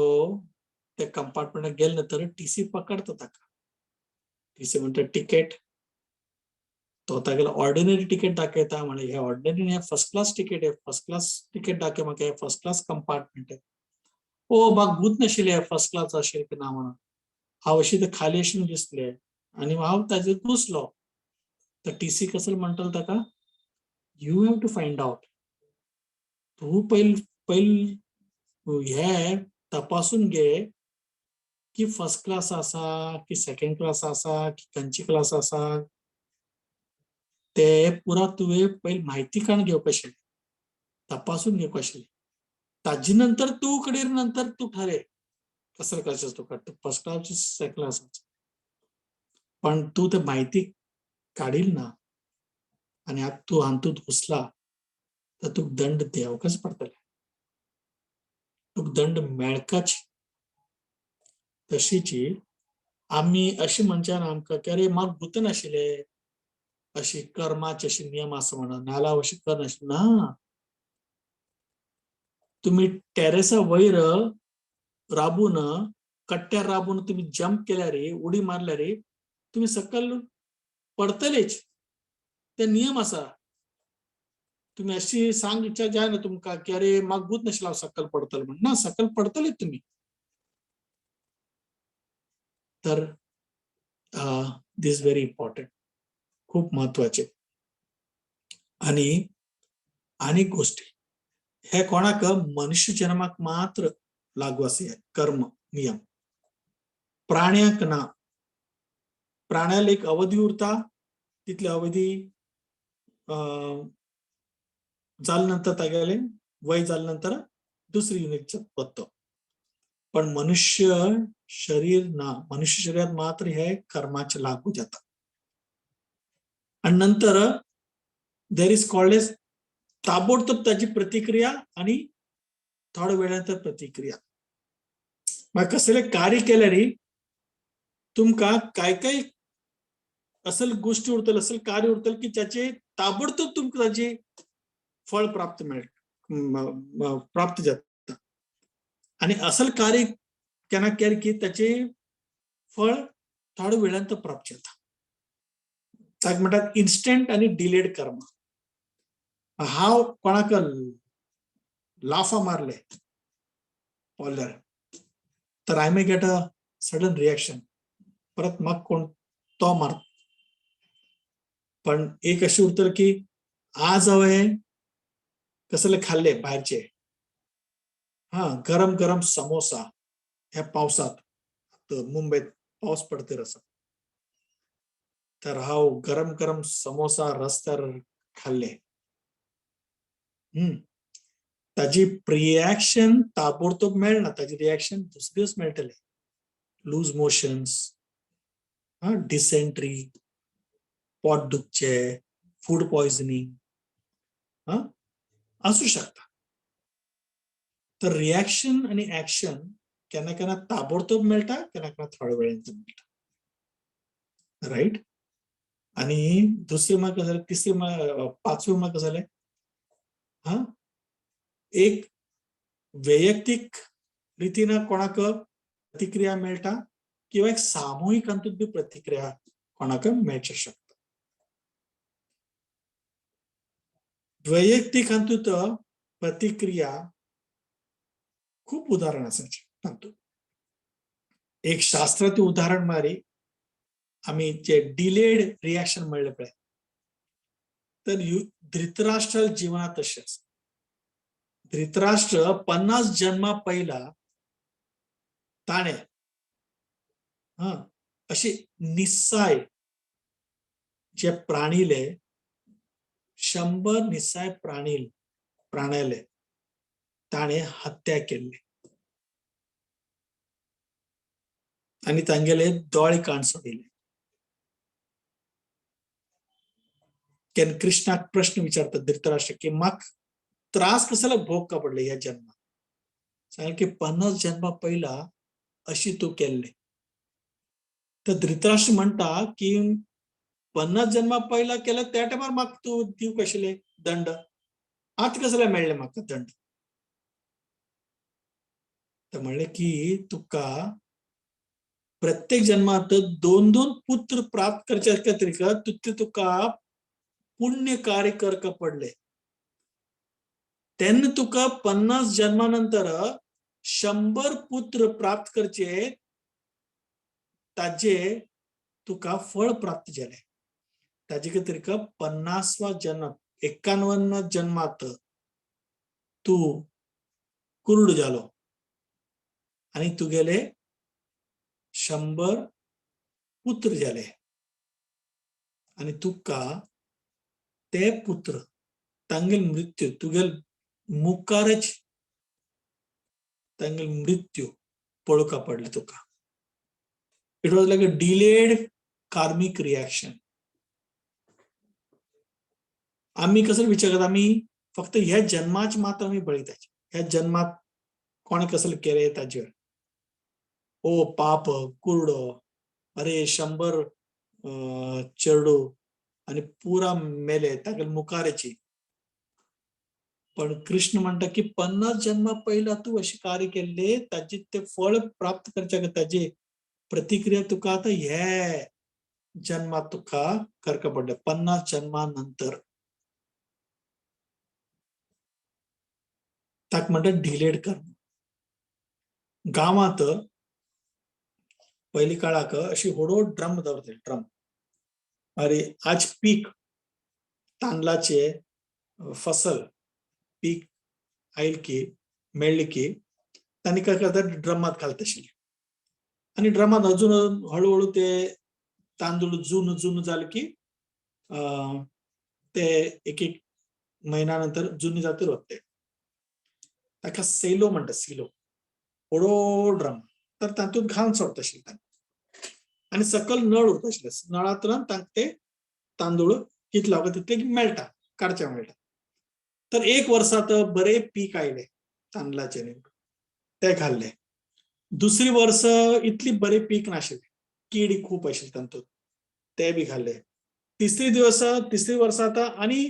त्या कंपार्टमेंटात गेले नंतर टीसी पकडता ताका. टीसी म्हणटा तिकेट, तो तागेलो ऑर्डिनरी तिकेट दाखयता, म्हणे हे ऑर्डिनरी हे फर्स्ट क्लास तिकेट आहे, फर्स्ट क्लास तिकेट दाखय म्हाका, हे फर्स्ट क्लास कंपार्टमेंट आहे. ओ म्हाका भूत नाशिल्लें फर्स्ट क्लास आशिल्लें की ना म्हणून, हांव अशें ते खाली अशें दिसले आनी हांव ताजेर घुसलो. तर टीसी कसो म्हणटलो ताका, you have to find out, तूं पयल पयल हे तपासून घे की फर्स्ट क्लास आसा की सेकंड क्लास आसा की खंयची क्लास आसा ते पुरा तुवें पयलीं म्हायती काडून घेवपा आशिल्ली, तपासून घेवपा आशिल्ली. ताजे नंतर तूं कडेन नंतर तूं ठरय कसो कशें तुका फर्स्ट क्लास सेकंड क्लास. पण तूं ते म्हायती काडील ना आनी आतां तूं हातूंत घुसला तर तुका दंड देवकच पडटले, तुका दंड मेळकाच. तशीची आमी अशें म्हणच्यान आमकां की अरे म्हाका भूत नाशिल्ले अशी कर्माचे अशे नियम आसा म्हणून, नाल्यार अशें करनाशिल्लें. ना, तुमी टेरेसा वयर राबून कट्ट्यार राबून तुमी जंप केल्यार, उडी मारल्यार तुमी सकयल पडतलेच. ते नियम आसा. तुमी अशी सांग जायना तुमकां की अरे म्हाका भूत नाशिल्लें हांव सकयल पडतलो म्हण. ना, सकयल पडतले तुमी. तर this very important, खूप महत्वाचे. आणि आनीक गोष्टी हे कोणाक मनुष्य जन्माक मात्र लागू आसा हे कर्म नियम, प्राण्याक ना. प्राण्याला एक अवधी उरता, तितली अवधी जाल्या नंतर तागेले वय जाल्या नंतर दुसरी युनिटचा वता. पण मनुष्य शरीर ना, मनुष्य शरीरात मात्र हे कर्माचे लागू जाता. आणि नंतर there is called as ताबडतोब त्याची प्रतिक्रिया आणि थोड्या वेळानंतर प्रतिक्रिया. मग कसले कार्य केल्यार तुमकां काय काय असल गोष्टी उरतले, असल कार्य उरतले की ज्याचे ताबडतोब तुमकां ताची फळ प्राप्त मेळ प्राप्त जाता. आणि असल कार्य केन्ना केलें की ताचे फळ थोड्या वेळान प्राप्त जाता. ताका म्हणटात इन्स्टंट आणि डिलेड कर्म. हांव कोणाक लाफा मारले पोल्यार तर I may get a sudden reaction, परत म्हाका कोण तो मार. पण एक अशें उरतलें की आज हांवें कसले खाल्ले भायरचे, हा गरम गरम समोसा, ह्या पावसात मुंबईत पावस पडतर आसा, तर हांव गरम गरम समोसा रस्त्यार खाल्ले, ताजी रिएक्शन ताबडतोब मेळना, ताजी रिएक्शन दुसरे दीस मेळटले. लूज मोशन्स, हा डिसेंट्री, पोट दुखचे, फूड पॉयझनिंग हा असू शकता. तर रिएक्शन आणि ऍक्शन केन्ना केन्ना ताबडतोब मेळटा, केन्ना केन्ना थोड्या वेळान मेळटा, राईट. आणि दुसरे मग कसं झालं, तिसरे मग पाचवे मग कसं झालंय, हा एक वैयक्तिक रितीनं कोणाक प्रतिक्रिया मेळटा किंवा एक सामूहिक हातूंत बी प्रतिक्रिया कोणाक मेळचें शकता. वैयक्तिक हातूंत प्रतिक्रिया खूप उदाहरण आसाचे तातूंत. एक शास्त्राचें उदाहरण मारी आमी जे डिलेड रिएक्शन म्हणलें पळय, तर धृतराष्ट्र जिवनात तशें आसा. धृतराष्ट्र 50 जन्मा पहिला ताणें हा अशी निस्साय जे प्राणीले 100 निस्साय प्राण्याले ताणें हत्या केल्ली आनी तांगेले दोळे काण सोडिल्ले. केन्ना कृष्णाक प्रश्न विचारता धृतराष्ट्र की म्हाका त्रास कसलो भोग का पडले ह्या जन्मात, सांगले की 50 जन्मा पहिला अशी तूं केल्ले. तर धृतराष्ट्र म्हणटा की 50 जन्मा पहिला केलं त्या टायमार म्हाका तूं दिवंक आशिल्ले दंड, आतां कसले मेळ्ळे म्हाका दंड. तर म्हणलें की तुका प्रत्येक जन्मात 2-2 पुत्र प्राप्त करच्या खातीर तितले तुका पुण्य कार्य करका पडले, तेन्ना तुका 50 जन्मा नंतर 100 पुत्र प्राप्त करचे ताजे तुका फळ प्राप्त जाले. ताजे खातीर 50वा जन्म 51 जन्मात तूं कुरड जालो आनी तुगेले 100 पुत्र जाले आनी तुका ते पुत्र तांगेल मृत्यू तुगेल मुखारच तांगेल मृत्यू पळोवंक पडले तुका. It was like a delayed Karmic reaction. आमी कसो विचार करता, आमी फक्त ह्या जन्माच मात्र आमी बळयताचे. ह्या जन्मात कोणें कसले केलें ताजेर, ओ पाप कुरडो, अरे 100 चेडू आनी पुरा मेले ताका मुखाराची. पण कृष्ण म्हणटा की 50 जन्मा पयला तूं अशें कार्य केल्ले, ताजे ते फळ प्राप्त करच्या ताजी प्रतिक्रिया तुका आतां हे जन्मात तुका करका पडले 50 जन्मा नंतर. ताका म्हणटा डिलेड कर्म. गांवांत पयलीं काळाक अशी व्हडो ड्रम दवरताले, ड्रम. अरे आज पीक तांदळाचे फसल पीक आयल की मेळ्ळी की तांणी काय करतात, ड्रमात घालता आशिल्ले. आनी ड्रमात अजून हळूहळू ते तांदूळ जून जून जाले की ते एक एक म्हयन्या नंतर जुनी जातीर वता. ताका सेलो म्हणटा, सिलो, व्हडो ड्रम. तर तातूंत घालून सोडटा आशिल्ले तांकां. आनी सकयल नळ उरता आशिल्ले, नळांतल्यान तांकां ते तांदूळ कितले लागता तितले मेळटा, काडचे मेळटा. तर एक वर्सा तर बरे पीक आयले तांदळाचे, ते घाल्ले. दुसरी वर्स इतली बरे पीक नाशिल्ले, किडी खूब आशिल्ली तातूंत, ते बी घाल्ले. तिसरी वर्सा आतां आनी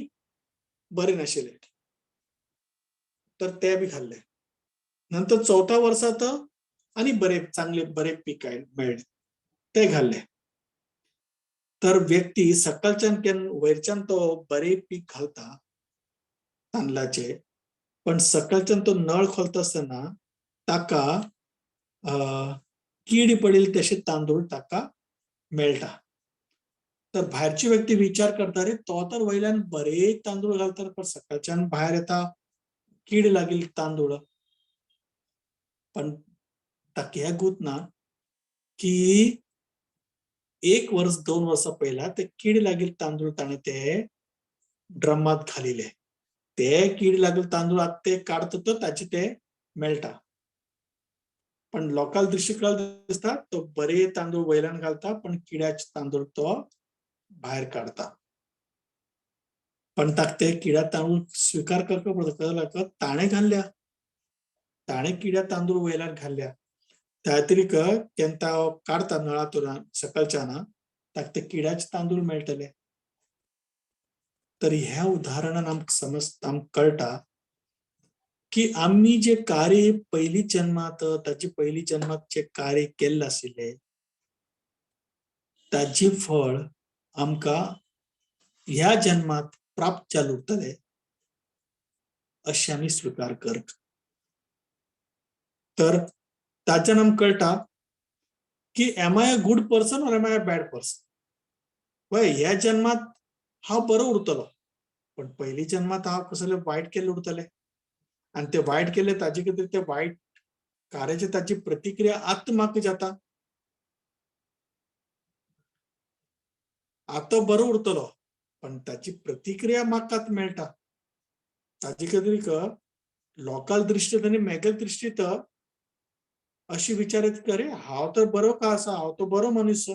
बरे नाशिल्ले, तर ते बी घाल्ले. नंतर चवथ्या वर्सा तर आनी बरे चांगले बरे पीक मेळ्ळे, ते घाल्ले. तर व्यक्ती सकाळच्यान केन्ना वयरच्यान तो बरे पीक घालता तांदळाचे, पण सकाळच्यान तो नळ खोलता आसतना ताका कीड पडेल तशे तांदूळ ताका मेळटा. तर भायरची व्यक्ती विचार करता, रे तो तर वयल्यान बरे तांदूळ घालता, पण सकाळच्यान भायर येता कीड लागेल तांदूळ. पण ताका हें गूत ना की 1 वर्स 2 वर्सां पयला ते कीड लागील तांदूळ ताणें ते ड्रमात घालिले, ते कीड लागील तांदूळ आतां ते काडटा तर ताचे ते मेळटा. पण लोकांक दृश्टीकोन दिसता तो बरे तांदूळ वयल्यान घालता, पण किड्याचे तांदूळ तो भायर काडता. पण ताका ते किड्या तांदूळ स्विकार करपा पडटा, ताणें घाल्ल्या, ताणें किड्या तांदूळ वयल्यान घाल्ल्या. त्या अतिरिक्त केन्ना काडता नळातून सकाळच्या ना ताका ते किड्याचे तांदूळ मेळटले. तर ह्या उदाहरणान आमकां समज, आमकां कळटा की आमी जे कार्य पयली जन्मात, ताचे पयली जन्मात जे कार्य केल्ले आशिल्ले ताचे फळ आमकां ह्या जन्मात प्राप्त जाल उरतले अशें आमी स्विकार कर. तर ताच्यान आमकां कळटा की am I a good person or am I a bad person. वय ह्या जन्मात हांव बरो उरतलो, पण पयली जन्मात हांव कसले वायट केल्ले उरतले, आनी ते वायट केल्ले ताजे खातीर ते वायट कार्याची ताची प्रतिक्रिया आतां म्हाका जाता. आतां बरो उरतलो पण ताची प्रतिक्रिया म्हाका आतां मेळटा. ताजे खातीर लोकांक दृश्टींत आनी मेगल दृश्टींत अशी विचार येता अरे हांव तर बरो का आसा, हांव तर बरो मनीस,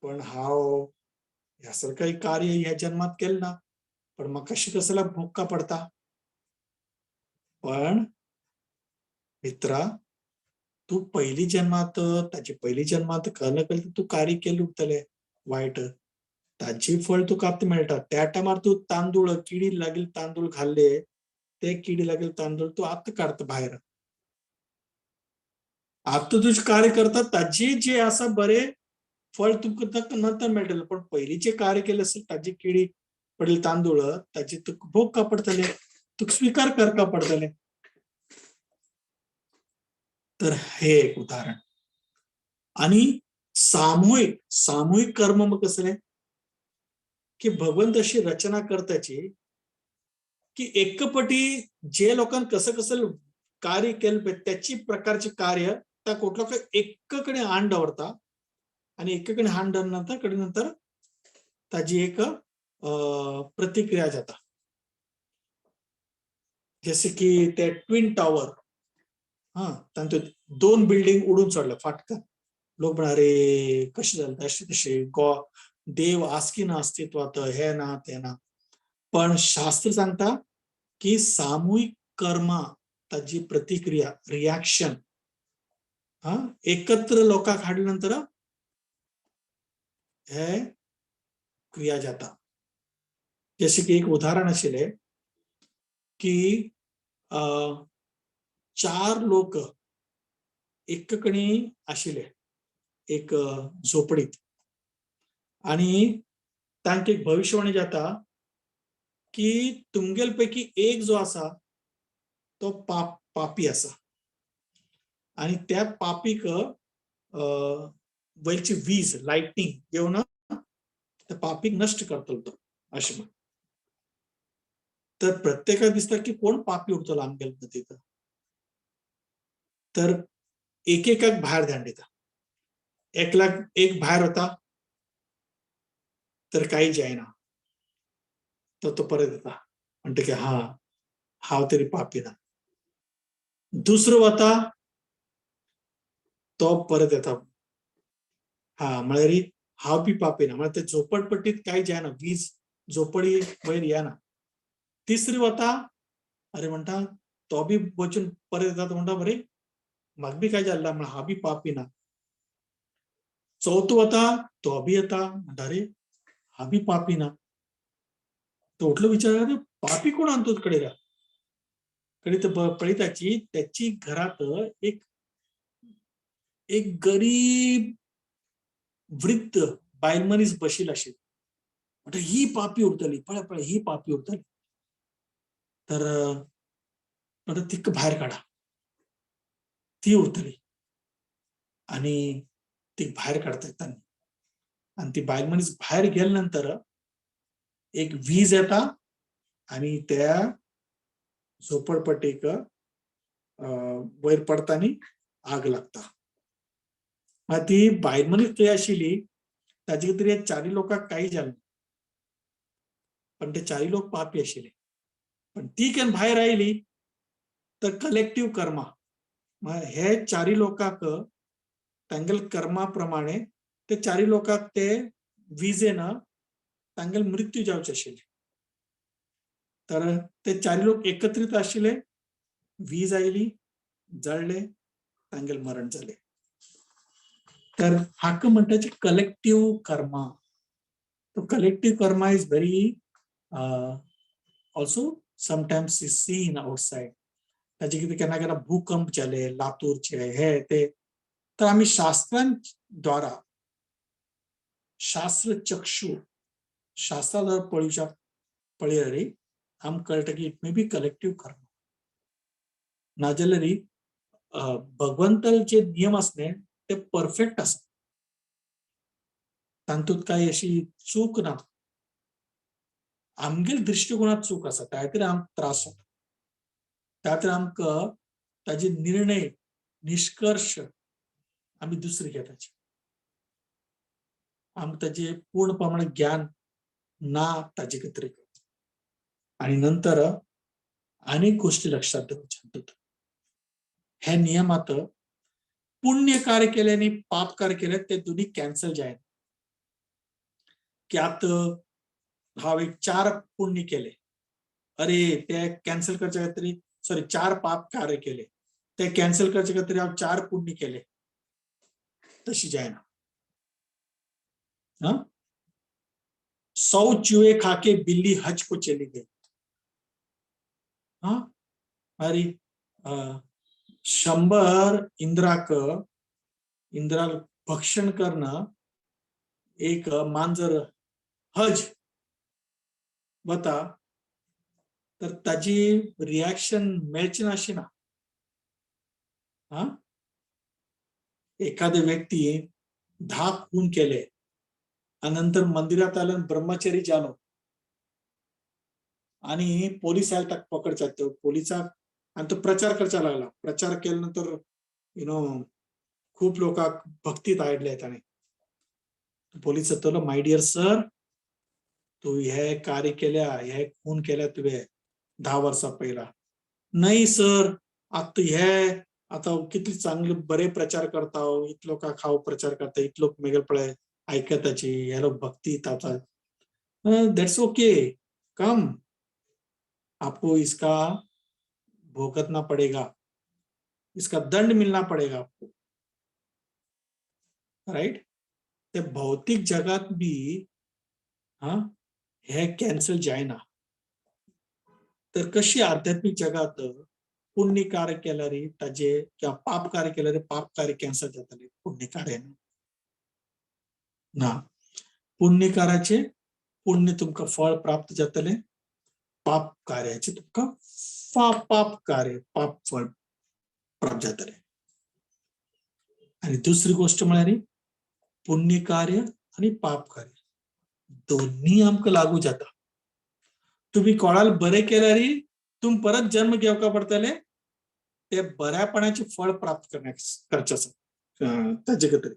पण हांव ह्या सारकें कार्य ह्या जन्मात केलें ना, पण म्हाका कशें कसल्या भोग का पडता. पण मित्रा, तूं पयली जन्मात ताचे पयली जन्मात कळना कळटा तूं कार्य केलें उरतलें वायट, ताची फळ तुका आतां मेळटा. त्या टायमार तूं तांदूळ किडी लागील तांदूळ घाल्ले, ते किडी लागील तांदूळ तूं आतां काडटा भायर. आतां तुजें कार्य करता ताची जे आसा बरे फळ तुमकां नंतर मेळटलें, पण पयलींचे कार्य केलें आसत ताची किडी पडले तांदूळ ताची तुका भोग का पडटले, तुका स्विकार करका पडटले. तर हे एक उदाहरण. आणि सामूहिक सामूहिक कर्म मग कसले की भगवंत अशी रचना करताची की एकपटी जे लोकांक कसं कसं कार्य केलं पाहिजे त्याची प्रकारचे कार्य त्या कुठलं एकाकडे आण दवरता आणि एकाकडे हाण दवरल्यानंतर कडे नंतर ताजी एक प्रतिक्रिया जाता. जसे की ते ट्विन टॉवर, हा तांतूत 2 बिल्डिंग उडून सोडले फाटकन, लोक म्हणा, अरे कशें जालें, अशें तशें, गो देव आस की ना अस्तित्वात, हे ना ते ना. पण शास्त्र सांगता की सामूहिक कर्मा ताजी प्रतिक्रिया, रिॲक्शन, हा एकत्र लोकांक हाडले नंतर हे क्रिया जाता. जशें की एक उदाहरण आशिल्लें की चार लोक एक कणी आशिल्ले एक झोपडीत आणि तांकां एक भविष्यवाणी जाता की तुमगेल पैकी एक जो आसा तो पापी आसा आणि त्या पापीक वयरची वीज, लाइटनिंग येवन त्या पापीक नष्ट करतलो तो, अशें म्हण. तर प्रत्येकाक दिसता की कोण पापी उरतलो आमगेल तिथं. तर एकेकाक भायर धाडून दिता. एकलाक एक भायर वता तर काही जायना, तर तो परत येता, म्हणटा की हा, हांव तरी पापी ना. दुसरो वता, तो परत येता, हा म्हळ्यार हांव बी पापी ना. म्हळ्यार ते झोपडपट्टीत काही जायना, वीज झोपडी वयर येना. तिसरी वता, अरे म्हणटा, तो बी वचून परत येता, तो म्हणटा, बरे म्हाका बी काय जाल्ला, म्हण हांव बी पापी ना. चवथो वता, तो बी येता, म्हणटा, अरे हांव बी पापी ना. तो उठलो विचार, अरे पापी कोण आणतो कडे कडे. तर पळयताची त्याची घरात एक एक गरीब वृद्ध बायल मनीस बशील आशिल्ली. म्हणटा, ही पापी उरतली, पळय पळय, ही पापी उरतली. तर म्हणटा, तिका भायर काडा, ती उरतली. आणि ती भायर काडतात तांणी आणि ती बायल मनीस भायर गेल्या नंतर एक वीज येता आणि त्या झोपडपट्टीक वयर पडता आनी आग लागता. मागीर ती बायल मनीस थंय आशिल्ली, ताजे खातीर ह्या चारी लोकांक काही जालें, पण ते चारी लोक पापी आशिल्ले. पण ती केन्ना भायर आयली तर कलेक्टिव्ह कर्मा, हे चारी लोकांक तांगेले कर्मा प्रमाणे ते चारी लोकांक ते विजेन तांगेले मृत्यू जावचे आशिल्ले. तर ते चारी लोक एकत्रित आशिल्ले, वीज आयली, जळ्ळे, तांगेले मरण जाले. तर हाका म्हणटाचे कलेक्टिव्ह कर्मा. तो collective karma is very also sometimes is seen outside. ताजे कितें केन्ना केन्ना भूकंप जाले लातूरचे, हे ते, तर आमी शास्त्रां द्वारा, शास्त्र चक्षु, शास्त्रा द्वारा पळोवच्या पळयल्यार आमकां कळटा की it may be collective karma. नाजाल्यार भगवंताले जे नियम आसले ते परफेक्ट आसा, तातूंत कांय अशी चूक ना. आमगेल दृश्टिकोनात चूक आसा, त्या खातीर आमकां त्रास जाता, त्या खातीर आमकां ताजे निर्णय, निष्कर्श आमी दुसरे घेताचे. आमकां ताजे पूर्ण प्रमाणे ज्ञान ना ताजे खातीर. आणि नंतर अनेक गोष्टी लक्षात दवरच्या. तातूंत हे नियमात पुण्य कार्य केले आणि पाप कार्य केले ते दोन्ही कॅन्सल जायना. की आतां हांव एक चार पुण्य केले, अरे ते कॅन्सल करच्या खातीर, सॉरी, चार पाप कार्य केले, ते कॅन्सल करच्या खातीर हांव चार पुण्य केले, तशी जायना. हा, 100 चूहे खाके बिल्ली हज को चली गई. हा, अरे 100 इंद्राक, इंद्राक भक्षण करणं एक मांजर हज वता, तर ताजी रिॲक्शन मेळची ना अशी ना. हा, एखाद्या व्यक्ती 10 खून केले आणि नंतर मंदिरात आलं, ब्रह्मचारी जालो आणि पोलीस आले ताका पकडच्यात पोलिसाक आणि तो प्रचार करचा लागला. प्रचार केल्यानंतर खूप लोकांक भक्तीत हाडले ताणे. पोलीस जातलो, "my dear sir, तू हे कार्य केल्या, हे खून केल्या तुवें 10 वर्सां पयला." "नाही सर, आता हे आतां कितले चांगले बरे प्रचार करता, इतलो लोकांक हांव प्रचार करता, इतलो लोक मेगेले पळय आयकताची, हे लोक भक्ती ताता, that's okay, कम आपको इसका भोगतना पड़ेगा, इसका दंड मिलना पड़ेगा आपको, राईट. ते भौतिक जगात बी हा हे कॅन्सल जायना. तर कशी आध्यात्मिक जगात पुण्य कार्य केल्यार ताजे किंवा पाप कार्य केल्यार पाप कार्य कॅन्सल जातले, पुण्य कार्य ना. पुण्य कार्याचे पुण्य तुमकां फळ प्राप्त जातले, पाप कार्याचे तुमकां पाप कार्य पाप फळ प्राप्त जातले. आणि दुसरी गोष्ट म्हळ्यार पुण्य कार्य आणि पाप कार्य दोन्ही आमकां लागू जाता. तुम्ही कोणाला बरे केल्यार तुम परत जन्म घेवका पडटले, ते बऱ्यापणाचे फळ प्राप्त करचे आसा ताजे खातीर.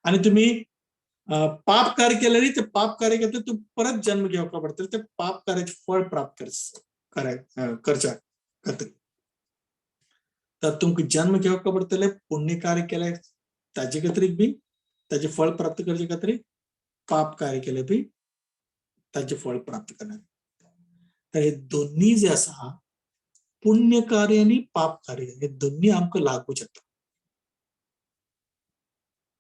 आणि तुम्ही पाप कार्य केल्यार ते पाप कार्य केले तूं परत जन्म घेवका पडटले, ते पाप कार्याचे फळ प्राप्त करच्या खातीर. तर तुमकां जन्म घेवका पडटले पुण्य कार्य केले ताजे खातीर बी, ताजे फळ प्राप्त करचे खातीर, पाप कार्य केले बी ताजे फळ प्राप्त करणार. तर हे दोन्ही जे आसा, पुण्य कार्य आणि पाप कार्य, हे दोन्ही आमकां लागू जाता.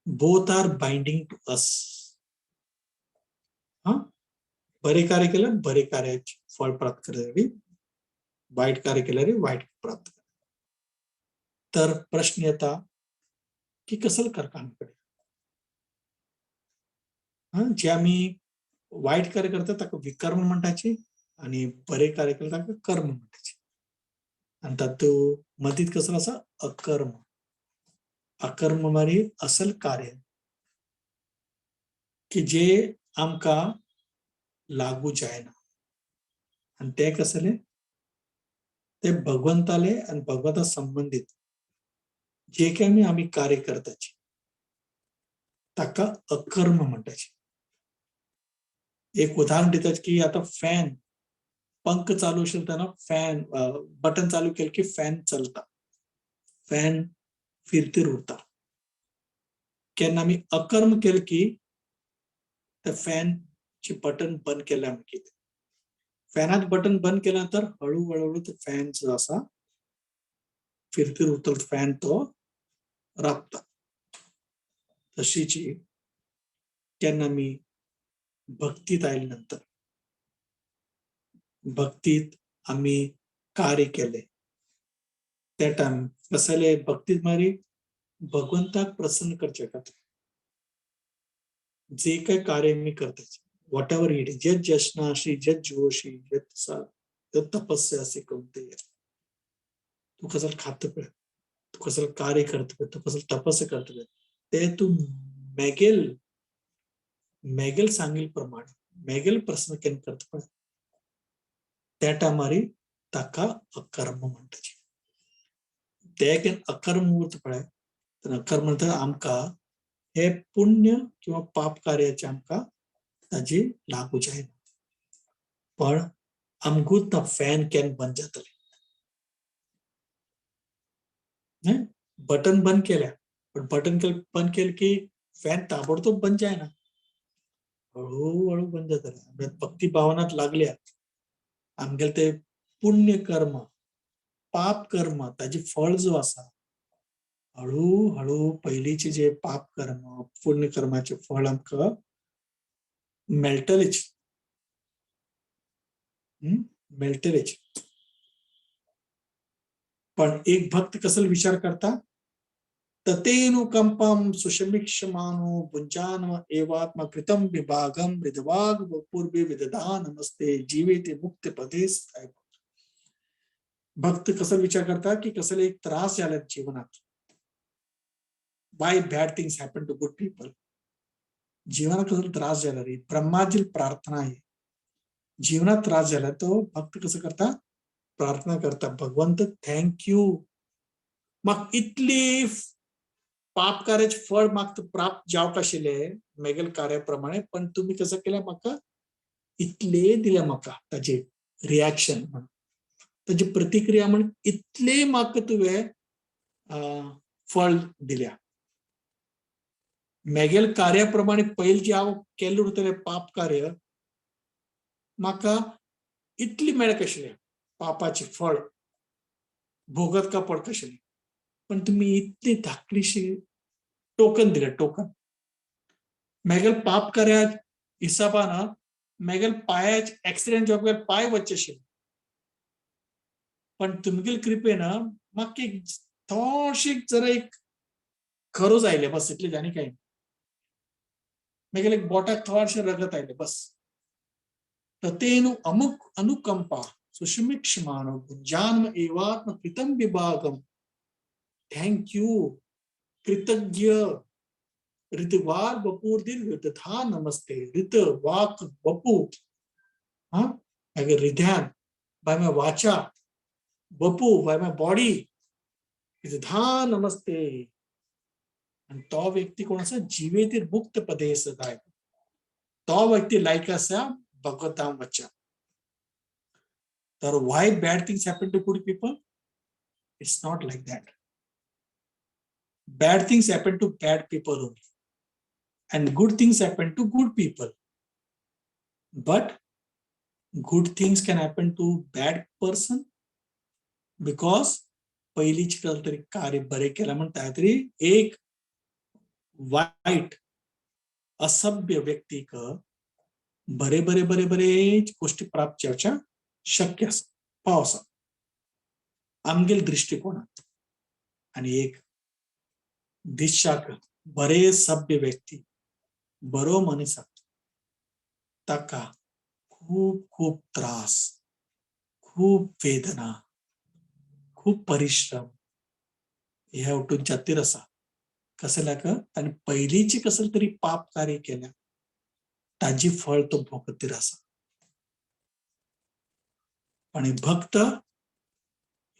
Both are binding to us. हा, बरे कार्य केलं बरे कार्याचे फळ प्राप्त करणारी, वाईट कार्य केल्याने वाईट प्राप्त करणार. तर प्रश्न येता की कसल करका कडे हा, जे आम्ही वाईट कार्य करता ताका विकर्म म्हणटाचे आणि बरे कार्य केले ताका कर्म म्हणटाचे. आणि तातूंत मदींत कसो आसा अकर्म. अकर्म मारी असल कार्य की जे आमकां लागू जायना. आणि ते कसले, ते भगवंताले आणि भगवंता संबंधित जे काही आमी आमी कार्य करताचे ताका अकर्म म्हणटाचे. एक उदाहरण दितात की आता फॅन, पंख चालू असेल तेन्ना फॅन बटन चालू केलं की फॅन चलता, फॅन फिरतीर उरता. केन्ना आमी अकर्म केलं की त्या फॅनची बटन बंद केलें आमी, कितें फॅनात बटन बंद केल्या नंतर हळू हळू तो फॅन जो आसा फिरतीर उरतलो, फॅन तो राबता. तशीची केन्ना आमी भक्तीत आयले नंतर भक्तीत आमी कार्य केले त्या टायम कसले भक्तीत मारी भगवंताक प्रसन्न करचे खातीर जे काही कार्य मी करता, what ever it is, यज्ञ यद जोशी यद तपस्या असे कौंतेय, तू कसं खात पळय, तू कसं कार्य करत पळय, तू कसं तपस्या करत पळय, ते तू मेगेल मेगेल सांगील प्रमाणे मेगेल प्रसन्न केन्ना करता पळय त्या टायमारी ताका अकर्म म्हणटाचे. ते केन्ना अकर्म उरता पळय, तर अकर्म म्हणटा आमकां हे पुण्य किंवा पाप कार्याचे आमकां ताजी लागू जायना, पण आमकूच ना फॅन can बंद जातले, बटन बंद केल्या पण बटन बंद केलं की फॅन ताबडतोब बंद जायना, हळूहळू बंद जातले. भक्ती भावनात लागल्या आमगेले ते पुण्य कर्म पाप कर्म ताजे फळ जो आसा हळूहळू पयलींचे जे पाप कर्म पुण्य कर्माचे फळ आमकां मेळटलेच, मेळटलेच. पण एक भक्त कसल विचार करता, ततेनुकंपम सुशमीक्षमानो भुंजान एवात्मा कृतम विभागम विधवाग पूर्वे विदधा नमस्ते जीवेते मुक्त पदे. भक्त कसं विचार करता की कसले एक त्रास झाला जीवनात, why bad things happen to good people, जीवनात कसं त्रास झाला रे, ब्रह्माजी प्रार्थना आहे, जीवनात त्रास झाला तो भक्त कसं करता, प्रार्थना करता भगवंत thank you, मग इतली पाप कार्याचे फळ म्हाका प्राप्त जावंक आशिल्ले मेगेल कार्याप्रमाणे, पण तुम्ही कसं केलं म्हाका इतले दिले म्हाका, ताजे रिॲक्शन म्हण ताजी प्रतिक्रिया म्हण इतले म्हाका तुवें फळ दिल्या. मेगेल कार्या प्रमाणे पयलीं जे हांव केल्लें उरतलें पाप कार्य म्हाका इतली मेळक आशिल्लें पापाचें फळ भोगत का पडत आशिल्लें, पण तुमी इतली धाकलीशी टोकन दिलें. टोकन मेगेल पाप कार्या हिसाबान मेगेल पांयाच एक्सिडेंट जावपाक पांय वचचे आशिल्ले, पण तुमगेल कृपेन म्हाका एक थोडशी जरा एक खरोज आयले बस, इतलें आनी कांय. मेगेले बोटाक थोडशें रगत आयलें बस. ततेनु अमुक अनुकंपा सुषमिक्षमानो भुंजान एवात्म कृतम विभागम. Thank you, कृतज्ञ. ऋतवार बपूर दिल तथा नमस्ते. ऋत वाक बपू, हा मागीर हृदयान बाय my वाचा, बपू बाय my body, तथा नमस्ते. आणि तो व्यक्ती कोण आसा? जिवेतीर मुक्त पदे सदाय. तो व्यक्ती लायक आसा भगवताम वच्चा. तर why bad things happen to good people? It's not like that. Bad things happen to bad people only and good things happen to good people. But good things can happen to bad person because पहिलीच कसलें तरी कार्य बरें केलां म्हण तरी एक वायट असभ्य व्यक्तीक बरे बरे बरे बरे गोष्टी प्राप्त जावच्या शक्य आसा, पाव आसा आमगेल दृश्टिकोणात. आणि एक दिशाक बरे सभ्य व्यक्ती, बरो मनीस ताका खूब खूब त्रास, खूब वेदना, खूब परिश्रम ह्या वटून जातीर आसा. कशें लाग ताणें पयलींची कसलें तरी पाप कार्य केल्या ताजी फळ तो भोगतीर आसा. पण भक्त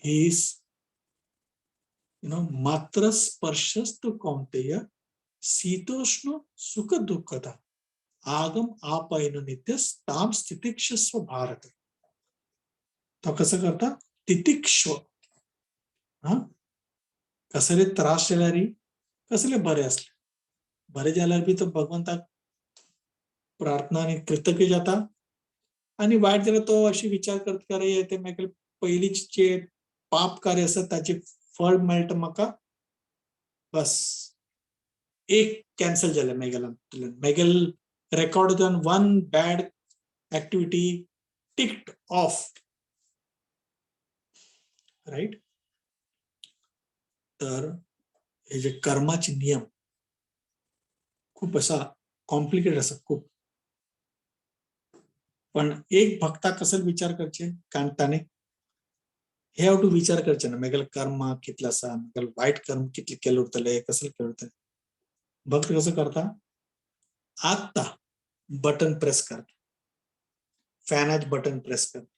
is मात्र स्पर्शस्तु कौंतेय शीतोष्ण सुख दुःखदा आगम आपयन नित्य ताम स्थितिक्षस्व भारत. तो कसं करता? तितिक्ष्व. हा कसले त्रास जाल्यार, कसले बरे असले, बरे जाल्यार बी तो भगवंताक प्रार्थना आणि कृतज्ञ जाता आणि वाईट जाल्यार तो अशी विचार करता, अरे ते मागीर पयलींच जे पाप कार्य आसा ताचे फळ मेळटा म्हाका, बस एक कॅन्सल जालें मेगेलांतल्यान, मेगेल record one bad activity ticked off, right? तर हे जे कर्माचे नियम खूप असा कॉम्प्लिकेट आसा खूप. पण एक भक्ता कसं विचार करचे? कारण ताणे हे आवटू विचार करचे ना, मेगेले कर्म कितले आसा, मेगेले वायट कर्म कितले केले उरतले, कसले केले उरतले. भक्त कसं करता? आत्ता बटन प्रेस करता, फॅनाच बटन प्रेस करता.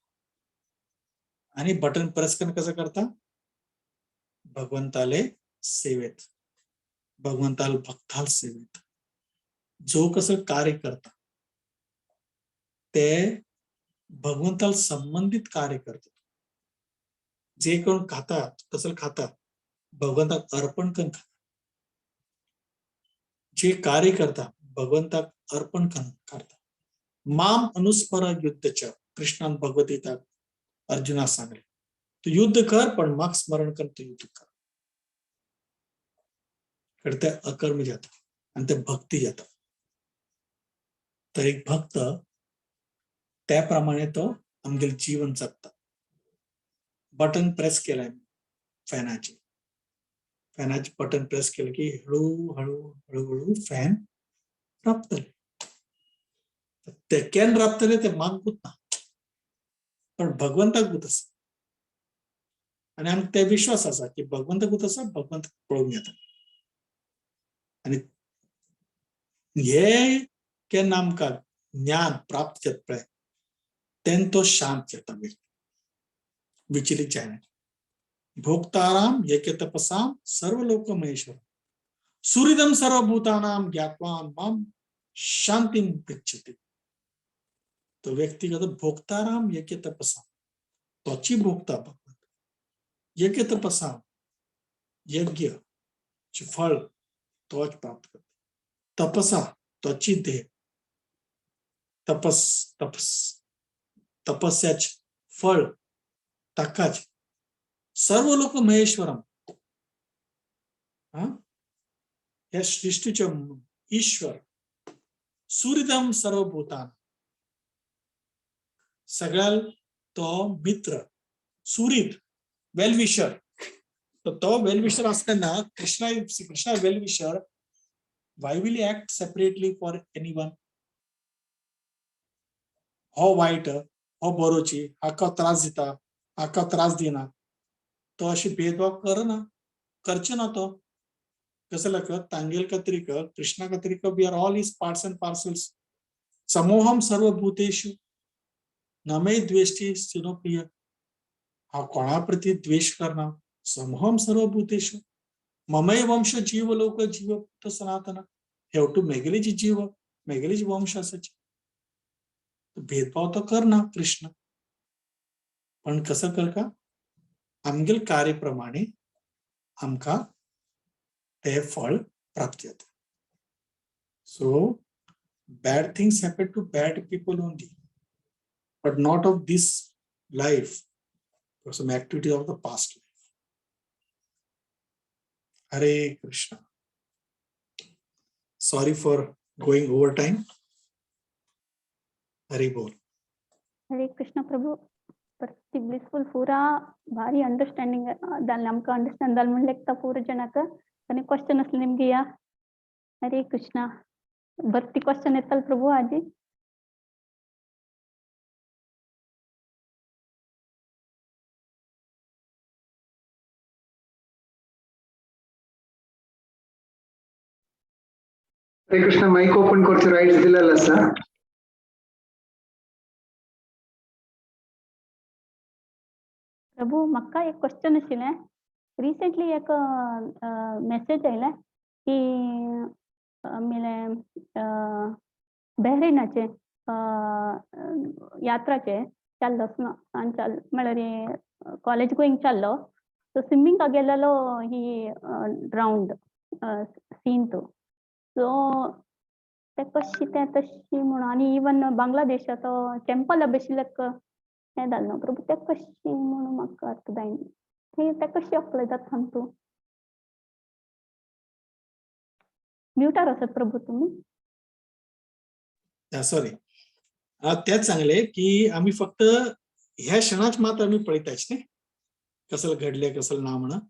आणि बटन प्रेस करून कसं करता? भगवंताले सेवेत, भगवंताल भक्ताल सेवेत. जो कसं कार्य करता ते भगवंताल संबंधित कार्य करतात. जे कोण खातात, कसं खातात? भगवंताक अर्पण करून खाता. जे कार्य करता भगवंताक अर्पण करून करता. माम अनुस्मर युद्धच, कृष्णान भगवद्गीता अर्जुनाक सांगले, तू युद्ध कर पण माक स्मरण कर, तू युद्ध कर. कारण ते अकर्म जाता आणि ते भक्ती जाता. तर एक भक्त त्याप्रमाणे तो आमगेल जीवन जगता. बटन प्रेस केलाय फॅनाचे, फॅनाचे बटन प्रेस केलं की हळू हळू हळूहळू फॅन राबतले. ते केन्ना राबतले ते म्हाका गुत ना, पण भगवंताक गुत आसा. आणि आमकां ते विश्वास आसा की भगवंताक गुत आसा, भगवंत पळोवन घेता. आणि हे केन्ना आमकां ज्ञान प्राप्त जाता पळय, तेन्ना तो शांत जाता व्यक्ती, विचलित जायना. भोक्ताराम यज्ञ तपसाम सर्व लोक महेश्वर सुहृदम सर्वभूतानाम ज्ञात्वान माम शांतिम पृच्छति. तो व्यक्तिगत भोक्ताराम यज्ञ तपसाम, तोची भोक्ता भगवंत, यज्ञ तपसाम यज्ञ फळ तोच प्राप्त करता. तपसा तोची देह तपस तपस तपस्याच फळ ताकाच. सर्व लोक महेश्वरम, ह्या सृष्टीचे ईश्वर, सुहृदम सर्व भूतान, सगळ्या तो मित्र, सुहृद, वेलविशर. तर तो वेलविशर असताना Krishna, Krishna well wisher, why will act separately for anyone? हो वायट, हो बरोची, हाका त्रास दिता, हाका त्रास दिना, तो अशी भेदभाव करना, करचे ना तो. कसं लक तांगेल कत्रिक कृष्णा कत्रिक, we are all his parts and parcels. समोहम सर्व भूतेषु नमे द्वेष्टी स्थिनो प्रिय, हा कोणा प्रती द्वेष करना. समोहम सर्व भूतेषु ममय वंश जीव लोक जीव सनातन, हेवटू मेगेलीची जीव मेगेलीची वंश असायची. भेदभाव तर कर ना कृष्ण, पण कसं कर का आमगेल कार्याप्रमाणे आमका ते फळ प्राप्त जाता. So bad things happen to bad people only, but not of this life, some activity of the past life. Hare Krishna. Sorry for going over time. Hari Bol. Hare Krishna Prabhu. ಪ್ರತಿ blissful, ಪೂರಾ ಭಾರಿ understanding ದಾಲ್, ನಮ್ಕ understand ದಾಲ್ म्हणलेक ಪೂರ ಜನಕ್ಕೆ. आणि question असले ನಿಮ್ಗೆ ಯಾ. ಹರೇ ಕೃಷ್ಣ. ಬರ್ತಿ question ಎತ್ತಲ್ ಪ್ರಭು ಆಜಿ. ಹರೇ ಕೃಷ್ಣ. ಮೈಕ್ ಓಪನ್ ಕೊಡ್ತೀರಾ? ರೈಟ್ಸ್ ದಿಲ್ಲಲ್ಲ ಸರ್. प्रभू, म्हाका एक क्वेश्चन आशिल्लें. रिसेंटली एक मेसेज आयलें की आमगेले बहरीनाचे यात्राचे चाललो चाल म्हळ्यार कॉलेज गोईंग चाललो, सो स्विमिंगाक गेलेलो, ही ड्रावंड सीन तो. सो ते कशी तें तशी म्हणून आनी इवन बांगलादेशाचो टेम्पल बेशिल्लेक हें जालें न्हू प्रभू, तें कशी म्हणून म्हाका अर्थ जायना, तें तें कशी अप्लाय जाता सांग तूं. म्युटार आसात प्रभू तुमी. सॉरी, तेच सांगले की आम्ही फक्त ह्या क्षणात मात्र आम्ही पळयताच न्ही कसं घडले कसं ना म्हणून.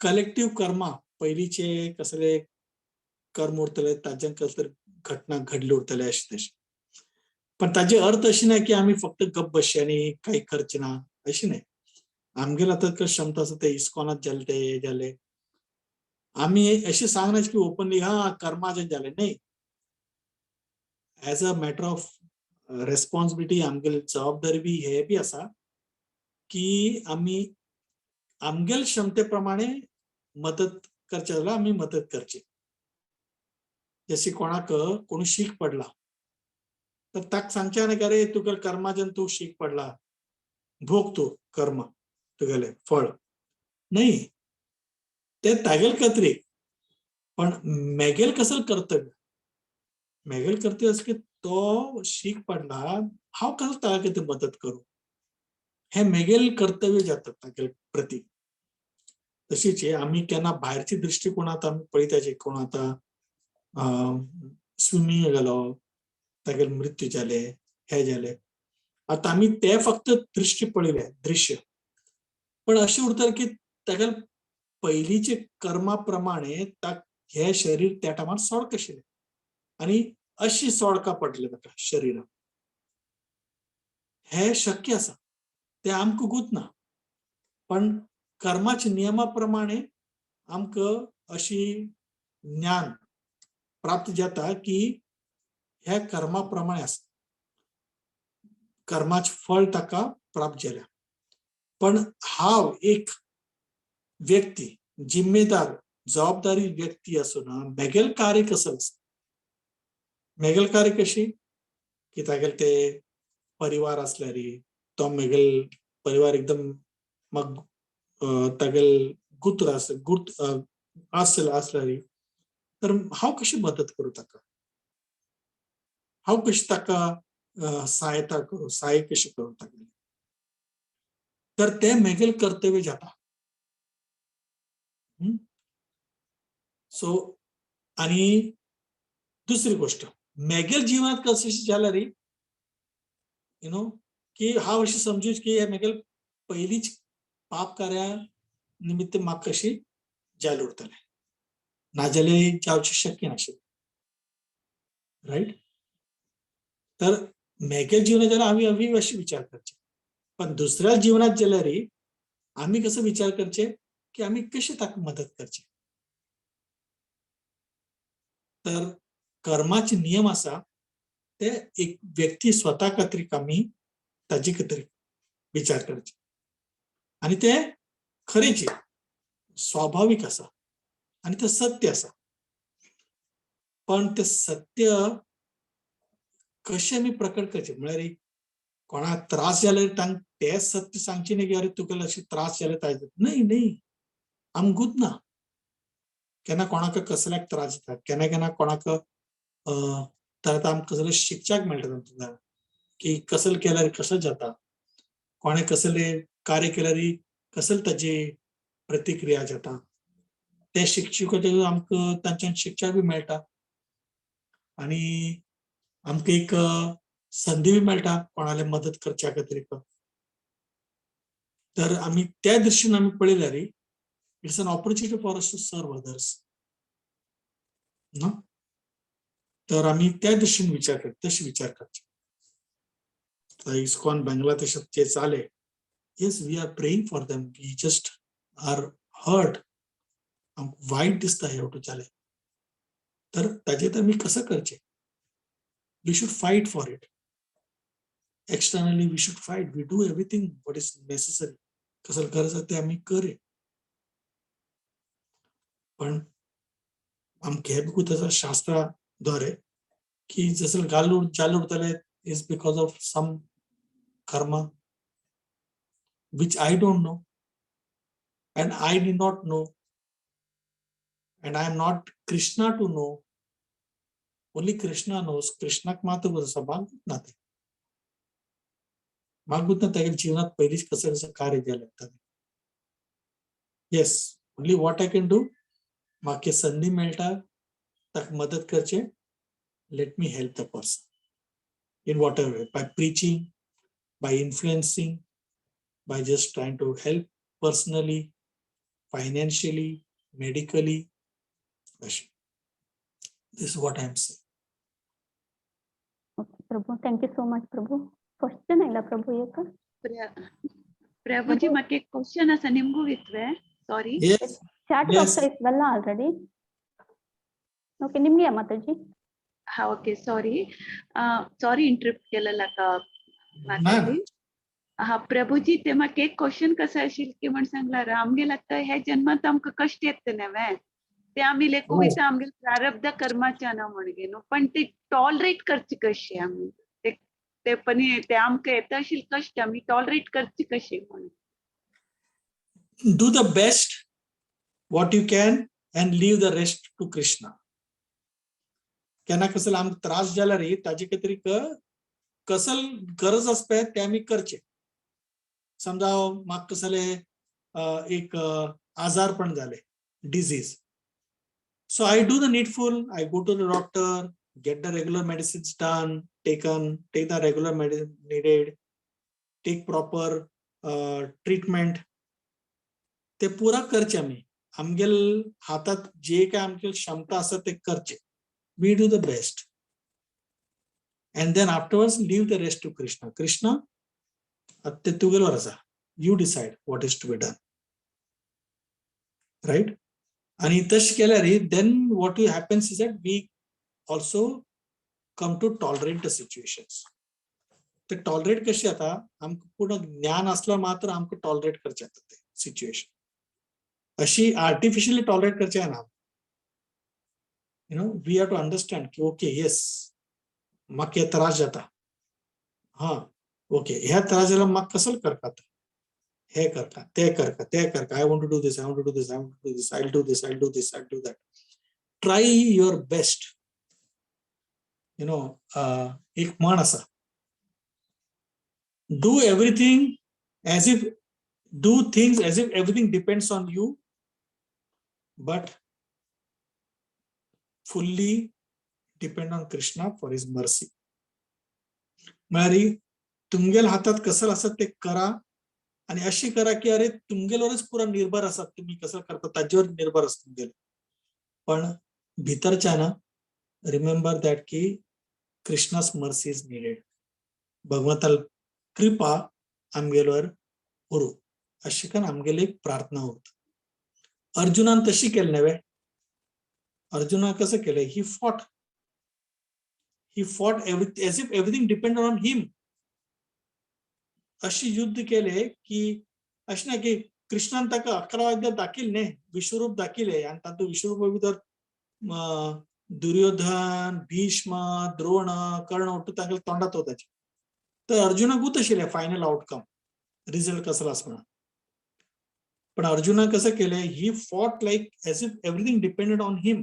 कलेक्टिव्ह कर्मा, पयलींचे कसले कर्म उरतले ताज्यान कसले घटना घडली उरतले अशें तशें, पण ताजे अर्थ अशी नाही की आम्ही फक्त गप्प बसचे आणि काही करचे ना, अशी नाही. आमगेल आतां क्षमता आसा ते इस्कॉनात जाले ते जाले, आम्ही अशी सांगना की ओपनली हा कर्माचे जाले नाही. As a matter of responsibility आमगेल जबाबदारी बी हे बी आसा की आमी आमगेल क्षमते प्रमाणे मदत करचे जाल्यार आमी मदत करची. जशी कोणाक कोण शीक पडला तर ताका सांगचें न्ही की अरे तुगेले कर्माच्यान तूं शीक पडला, भोग तूं कर्म तुगेले फळ न्ही, ते तागेल कत्रीक. पण मेगेल कसल कर्तव्य, मेगेल कर्तव्य अशें की तो शीक पडला हांव कसो ताका कितें मदत करूं, हे मेगेल कर्तव्य जाता तागेल प्रती. तशीच आमी केन्ना भायरची दृश्टिकोनांत आमी पळयता, कोण आतां स्विमींग गेलो तागेले मृत्यू जाले हे जाले, आतां आमी ते फक्त दृश्य पळयले दृश्य, पण अशें उरतलें की तागेले पयलींचे कर्मा प्रमाणे हे शरीर त्या टायमार सोडक आशिल्लें आनी अशी सोडका पडले ताका शरीराक, हे शक्य आसा, ते आमकां गुत ना, पण कर्माच्या नियमा प्रमाणे आमकां अशी ज्ञान प्राप्त जाता की ह्या कर्मा प्रमाणे आसा, कर्माचे फळ ताका प्राप्त जाल्या. पण हांव एक व्यक्ती जिम्मेदार जबाबदारी व्यक्ती आसून मेगेल कार्य कसं आसा, मेगेल कार्य कशी की तागेले ते परिवार आसल्यार तो मेगेल परिवार एकदम मग तागेल गुत्र आस गुत आसल आसल्यार तर हांव कशी मदत करूं ताका, हांव कशी ताका सहायता करूं, सहाय कशी करूं तागेली, तर ते मेगेल कर्तव्य जाता. सो आनी दुसरी गोष्ट, मेगेल जिवनात कशें जाल्यार you know की हांव अशें समजूच की हे मेगेल पयलींच पाप कार्या निमित्त म्हाका कशी जायल उरतलें, नाजाल्यार जावचें शक्य नाशिल्लें, रायट. तर मेगेल जिवनात जाल्यार आमी आमी अशें विचार करचे, पण दुसऱ्या जिवनात जाल्यार आमी कसो विचार करचे की आमी कशें ताका मदत करचे. तर कर्माचे नियम आसा ते एक व्यक्ती स्वता खातीर आमी ताजे खातीर विचार करचे आनी ते खरेंच स्वाभावीक आसा आनी ते सत्य आसा. पण ते सत्य कशें आमी प्रकट करचें, म्हळ्यार एक कोणाक त्रास जाल्यार तांकां ते सत्य सांगचें न्ही की अरे तुका अशें त्रास जाले ताजे, न्हय न्हय, आमकां ना. केन्ना कोणाक कसल्याक त्रास जाता, केन्ना केन्ना कोणाक तर आतां आमकां कसलें शिकच्याक मेळटा तातूंतल्यान की कसल केल्यार कसो जाता, कोणें कसलें कार्य केल्यार कसल ताजी प्रतिक्रिया जाता, ते शिक्षक आमकां तांच्यान शिकच्याक बी मेळटा आनी आमकां एक संदी बी मेळटा कोणाले मदत करच्या खातीर. तर आमी त्या दृश्टीन आमी पळयल्यार it's an opportunity for us to serve others न्हू. तर आमी त्या दृश्टीन विचार कर तशें विचार करचे. इस्कॉन बांगलादेशात जे चाले, yes, we are praying for them, we just are hurt, आमकां वायट दिसता हे वटून जालें. तर ताजेर आमी कसो करचें, we should fight for it. Externally we should fight, we do everything what is necessary, कसं गरज आसा ते आमी करे. पण आमकां हें बी आसा शास्त्राद्वारे की जसं घालून जाल उरतले is because of some karma which I don't know and I did not know and I am not Krishna to know. Only Krishna knows. कृष्णाक मात्र बरोबर आसा, म्हाका ना ते, म्हाका ना तागेल्या जिवनात पयलींच कसं कसं कार्य केलें ताणें. Yes, only what I can do, म्हाका संदी मेळटा ताका मदत करचें, let me help the person in whatever way, by preaching, by influencing, by just trying to help personally, financially, medically. अशें, this is what I am saying. Okay Prabhu, thank you so much Prabhu. Question आयला प्रभू एक. प्रभुजी, म्हाका एक question आसा निमगू वित्वे, ಸಾರಿ. Yes. Chat Yes. Box ಇತ್ತಲ್ಲ already. Okay, ನಿಮ್ಗೆ ಮಾತಾಜಿ. हा, okay, sorry sorry, interrupt केलेला का माताजी. हा प्रभुजी, ते म्हाका एक क्वेश्चन कसं आशिल्लें की म्हण सांगला, आमगेल आतां ह्या जन्मात आमकां कश्ट येता न्हय, ते आमी लेखू वयता आमगेल प्रारब्ध कर्माच्या न्हू म्हणगे न्हू, पण ते टॉलरेट करचे कशे आमी, ते ते पण ते आमकां येता आशिल्ले कश्ट आमी टॉलरेट करचे कशे म्हणून. Do the best what you can and leave the rest to Krishna. केन्ना कसल आमकां त्रास जाल्यार ताजे खातीर कसल गरज आसा पळय ते आमी करचे. समजा म्हाका कसले एक आजारपण जाले, disease, so I do the needful, I go to the doctor, get the regular medicines done, taken, take the regular medicine needed, take proper treatment. ते पुरा करचे आमी, आमगेल हातात जे काय आमगे क्षमता आसा ते करचे. We do the best and then afterwards leave the rest to Krishna. Krishna, आता ते तुगेल्यावर आसा, you decide what is to be done, right? आणि तशें केल्यार then what you happens is that we also come to tolerate the situations. ते tolerate कशें जाता, आमकां पूर्ण ज्ञान आसल्यार मात्र आमकां टॉलरेट करचें जाता ते सिच्युएशन. अशी आर्टिफिशियली टॉलरेट करचें ना. We have to understand की ओके, येस, म्हाका हे त्रास जाता, हा ओके, ह्या त्रास जाल्यार म्हाका कसो करपाक. हे करता ते करता ते करता, I want to do this, I want to do this, I want to do this, I do this, I do this, I do that. Try your best. You know, एक म्हण आसा, do everything as if, do things as if everything depends on you, but fully depend on Krishna for his mercy. म्हळ्यार तुमगेल हातात कसं आसा ते करा आणि अशी करा की अरे तुमगेलवरच पुरा निर्भर आसात, तुम्ही कसं करता ताजेवर निर्भर आसा तुमगेल. पण भितरच्यान रिमेंबर that की कृष्णास मर्सी is needed. भगवंताल कृपा आमगेलवर उरू अशी कन आमगेली एक प्रार्थना उरता. अर्जुनान तशी केली नव्हे. अर्जुना कसं केलं? He fought, he fought every as if everything depend on him. अशी युद्ध केले की अशें ना की कृष्णान ताका 11 अध्याय दाखयले न्ही, विश्वरूप दाखयले आनी तातूंत विश्वरूपा भितर दुर्योधन, भीष्म, द्रोण, कर्ण ಒಟ್ಟು तांगेले तोंडात वताचे. तर अर्जुनाकूच आशिल्लें फायनल आउटकम, रिझल्ट कसलो आसा म्हणून. पण अर्जुनान कसं केलें? He fought like as if everything depended on him,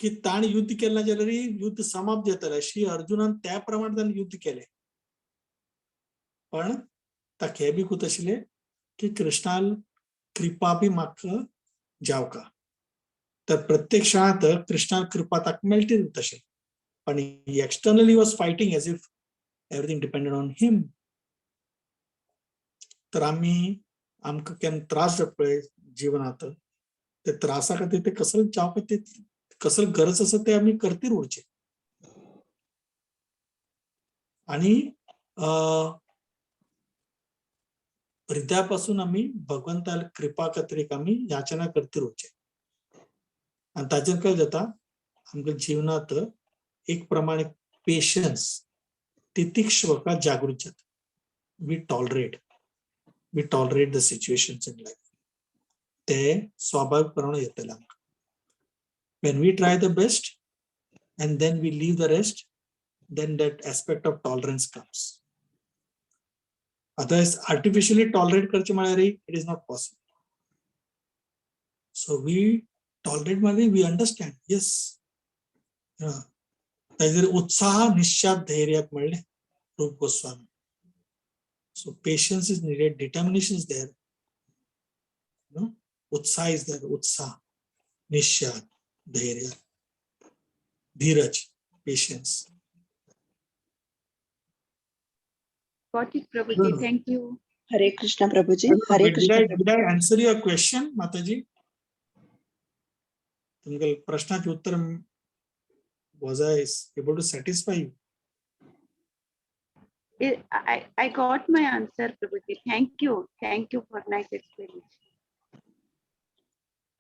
की ताणें युद्ध केलें ना जाल्यार युद्ध समाप्त जातलें अशी अर्जुनान त्या प्रमाणे ताणें युद्ध केलें. पण ताका हें बी खूत आशिल्लें की कृष्णाल कृपा बी म्हाका जावका. तर प्रत्येक क्षणात कृष्णाल कृपा ताका मेळटी तशें, पण externally was fighting as if everything depended on him. तर आमी आमकां केन्ना त्रास जाता पळय जिवनांत, ते त्रासा खातीर ते कसले जावपा ते कसले गरज आसा ते आमी करतीर उरचे. आणि हृदयापासून आमी भगवंताल कृपा खातीर आमी याचना करतीर उरचे. आनी ताचेर कळ जाता आमकां जिवनांत एक प्रमाणे पेशन्स, तितिक्षवका जागृत जाता. We tolerate, we tolerate the situations in life. ते स्वाभाविक प्रमाणे येतले आमकां. When we try the best and then we leave the rest, then that aspect of tolerance comes. Otherwise, artificially tolerate करचे म्हळ्यार it is not possible. So we tolerate म्हणजे we understand, yes. ताजेर उत्साह निश्चात धैर्यात म्हणलें रूप Goswami. So patience is needed, determination is there. No? Utsaha is there, उत्साह, निश्चात, धैर्य, धीरज, patience. Got it, Prabhuji. No, no. Thank you. Hare Krishna, Prabhuji. Hare Did Krishna. Did I answer your question, Mataji? तुमकां प्रश्नाचे उत्तर was I able to satisfy you? I got my answer, Prabhuji. Thank you. Thank you for nice explanation.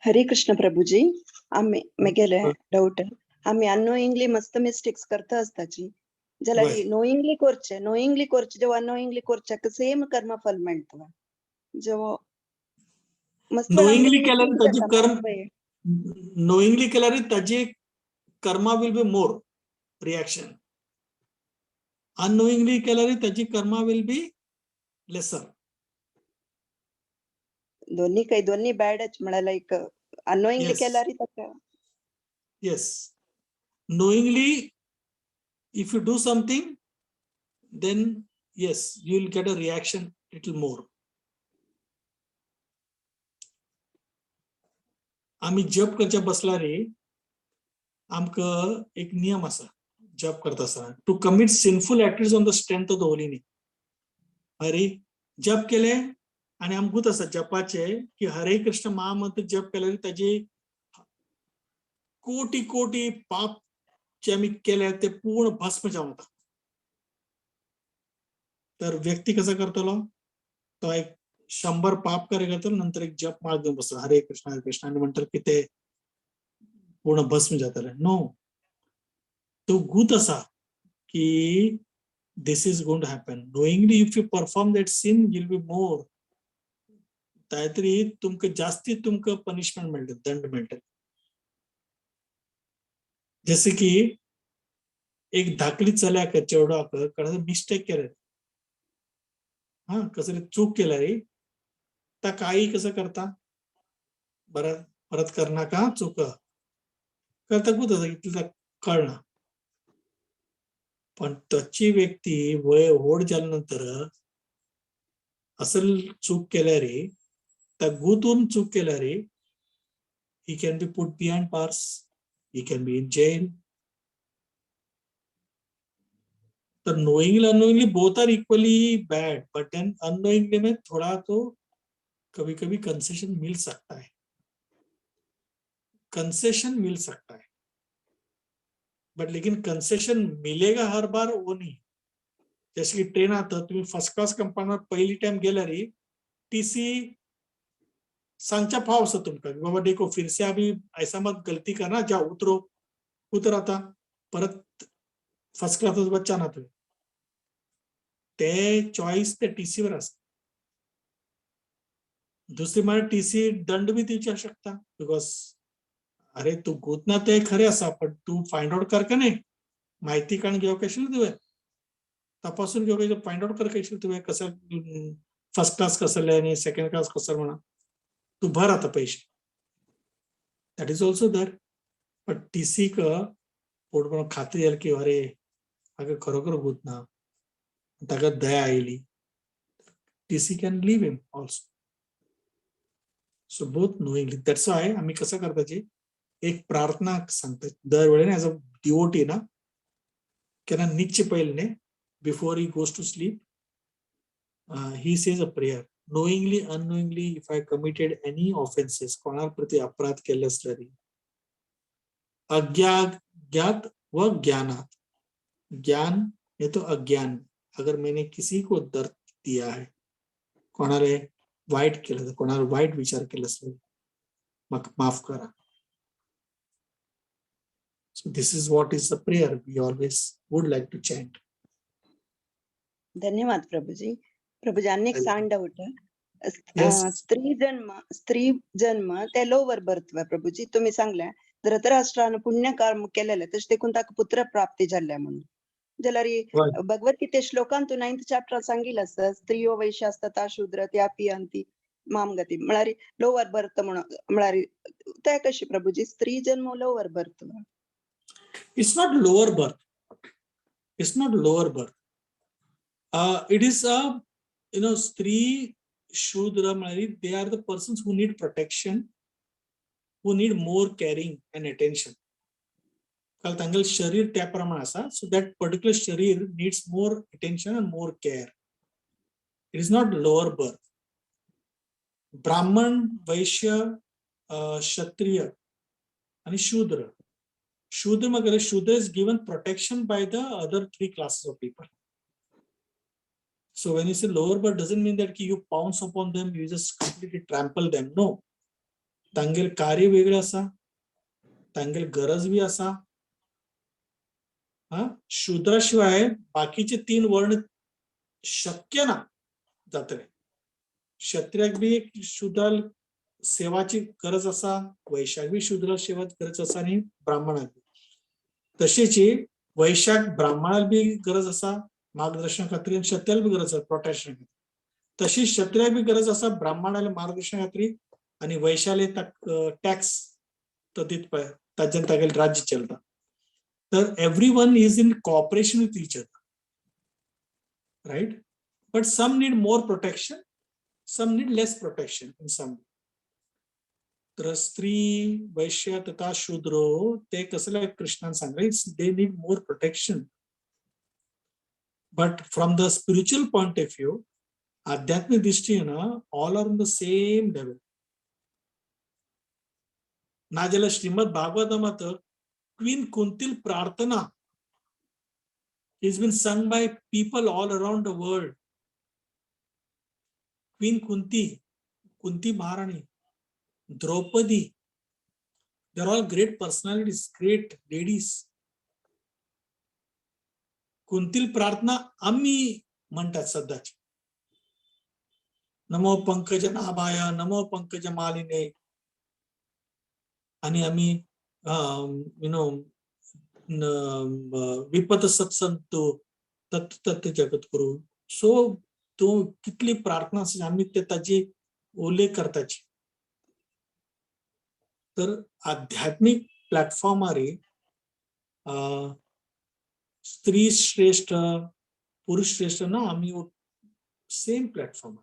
Hare Krishna, Prabhuji. आम्ही मेगेले doubt, आम्ही unknowingly मस्त mistakes करता आसताची जाल्यार नोईंगली करचे, नोईंगली करचे, जेव्हा अननोईंगली करच्याक सेम कर्मफल मेळटलें जेव्हा मस्त Knowingly केल्यार ताजी कर्म, नोईंगली केल्यार ताजी karma will be more reaction. Unknowingly केल्यार ताजी कर्मा will be lesser. दोन्ही काही दोन्ही बॅडच म्हळ्यार लाईक अननोईंगली केल्यार ताका. Yes, knowingly if you do something, then yes, you will get a reaction little more. आमी जप करच्या बसला रे, आमकां एक नियम आसा जप करता आसतना, to commit sinful activities on the strength of the holy name. अरे जप केले आनी आमकां आसा जपाचे की हरे कृष्ण महामंत्र जप केल्यार ताजी कोटी कोटी पाप जे आमी केले ते पूर्ण भस्म जावन वता. तर व्यक्ती कसो करतलो, तो एक 100 पाप कार्य करतलो, नंतर एक जप माळ घेवन बसतलो हरे कृष्ण हरे कृष्ण आनी म्हणटलो की ते पूर्ण भस्म जातले. नो, तो गूत आसा की this is going to happen. Knowingly if you perform that sin, you'll be more. कांयतरी तुमकां जास्ती तुमकां पनिशमेंट मेळटलें, दंड मेळटलें. जसे की एक धाकली चल्याक चेडवाक कोणाचो मिस्टेक केले हा कसली चूक केल्यार ताका आई कसं करता, बरं परत करनाका चूक करता कुठं इतलें ताका कळना. पण तची व्यक्ती वय व्हड जाल्या नंतर असल चूक केल्यार, त्या गुतून चूक केल्यार, he can be put behind bars, he can be in jail. तर knowingly unknowingly both are equally bad, but then unknowingly में थोड़ा तो कभी कभी कंसेशन मिल सकता है, कंसेशन मिल सकता है, बट लेकिन कंसेशन मिलेगा हर बार वो नहीं. जैसे की ट्रेन आता तुम्ही फर्स्ट क्लास कंपार्टमेंट पहिली टाइम गेल्यार टीसी सांगच्या फाव आसा तुमकां की बाबा देखो फिर से अभी ऐसा मत गलती करना, जाओ उतरो, उतर आता परत फर्स्ट क्लास बच्चा ना तुम्ही. ते चॉईस ते टीसी वर आसा. दुसरी म्हळ्यार टीसी दंड बी दिवचे शकता, because अरे तू गुत ना ते खरे आसा, पण तू फायंड आउट कर का नाही, माहिती काढून घेवंक आशिल्लें तुवें, तपासून घेवंक, फायंड आउट कर आशिल्लें तुवें कसं फर्स्ट क्लास कसले आणि सेकंड क्लास कसं म्हणा, तू भर आता पैसे, that is also there. पण टीसी क पोटभर खात्री जाली की अरे हाका खरोखर गुत ना, ताका दया आयली, TC can leave him also. So both knowingly, that's why आम्ही कसं करताची एक प्रार्थना सांगता दरवेळेला ॲज अ डिवोटी ना, केन्ना न्हिदचे पयलीं न्ही, before he goes to sleep, he says a prayer. Knowingly, unknowingly, if I committed any offences, कोणा प्रती अपराध केल्ले आसल्यार, अज्ञात व ज्ञानात, ज्ञान ये तो अज्ञान, अगर मैंने किसी को दर्द दिया है, कोणाले वाईट केलं, कोणाला वाईट विचार केला असेल, म्हाका माफ करा. So this is what is the prayer we always would like to chant. धन्यवाद प्रभूजी. प्रभूजी, आणि एक सान डाऊट. Yes. स्त्री जन्म, स्त्री जन्म ते लोवर बर्थ प्रभूजी. तुम्ही सांगल्या धृतराष्ट्रान पुण्य कर्म केलेले तशें देखून ताका पुत्र प्राप्ती जाल्ल्या म्हणून, जाल्यार भगवद्गीते श्लोकान तूं नायन्थ चॅप्टर सांगिल्लें आसा, स्त्रियो वैश्यास्तथा शूद्र त्यापि यान्ति माम गती, म्हळ्यार लोवर बर्थ म्हणून, म्हळ्यार ते कशी प्रभूजी स्त्री जन्म lower birth? It's not lower birth. It's not lower birth. It is a स्त्री, शूद्र म्हळ्यार they are the persons who need protection, who need more caring and attention. कारण तांगेलें शरीर त्या प्रमाणे आसा, so that particular शरीर needs more attention and more care. It is not lower birth. ब्राह्मण, वैश्य, क्षत्रिय आणि शूद्र. शूद्र मग शूद्र is given protection by the other three classes of people. So when you say lower birth, doesn't mean that you pounce upon them, you just completely trample them. No. तांगेल कार्य वेगळें आसा, तांगेल गरज बी आसा. हा, शूद्रा शिवाय बाकीचे तीन वर्ण शक्य ना जातले. क्षत्रियाक बी एक शूद्राल सेवाची गरज आसा, वैश्याक बी शूद्र सेवाची गरज आसा आनी ब्राह्मणाक बी. तशीच वैश्याक ब्राह्मणाक बी गरज आसा मार्गदर्शना खातीर आनी क्षत्रियाक बी गरज आसा प्रोटेक्शन खातीर. तशीच क्षत्रियाक बी गरज आसा ब्राह्मणाले मार्गदर्शना खातीर आनी वैश्याले टॅक्स तो दित पळय, ताज्यान तागेलें राज्य चलता. तर everyone is in cooperation with each other, right? But some need more protection, some need less protection in some. तर स्त्री, वैश्य तथा शूद्र ते कसले कृष्णान सांगले, they need more protection. But from the spiritual point of view, आध्यात्मिक दृष्टीन all are on the same level. नाजाल्यार श्रीमद भागवतमात क्वीन कुंतील प्रार्थना is been sung by people all around the world. Queen Kunti, Kunti Maharani, Draupadi, they are all great personalities, great ladies. कुंतील प्रार्थना आम्ही म्हणतात सध्याची, नमो पंकज नाभाय, नमो पंकज मालिने, आणि आम्ही you know विपत सत्संतो तत् तत् जगत करू. सो तो कितली प्रार्थना आसा आमी ते ताजी उल्लेख करताची. तर आध्यात्मीक प्लॅटफॉर्मार स्त्री श्रेष्ठ पुरुष श्रेष्ठ ना, आमी सेम प्लॅटफॉर्म.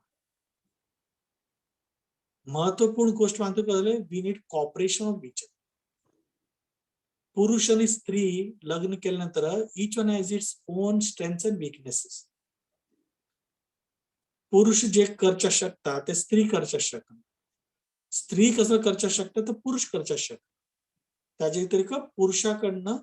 महत्वपूर्ण गोष्ट मानतो कळले, we need cooperation of each. पुरुष आणि स्त्री लग्न केल्यानंतर each one has its own strengths and weaknesses. पुरुष जे करच्या शकता ते स्त्री करच्या शकना, स्त्री कसं करच्या शकता तर पुरुष करच्या शकता. त्याच्या व्यतिरिक्त पुरुषाकडनं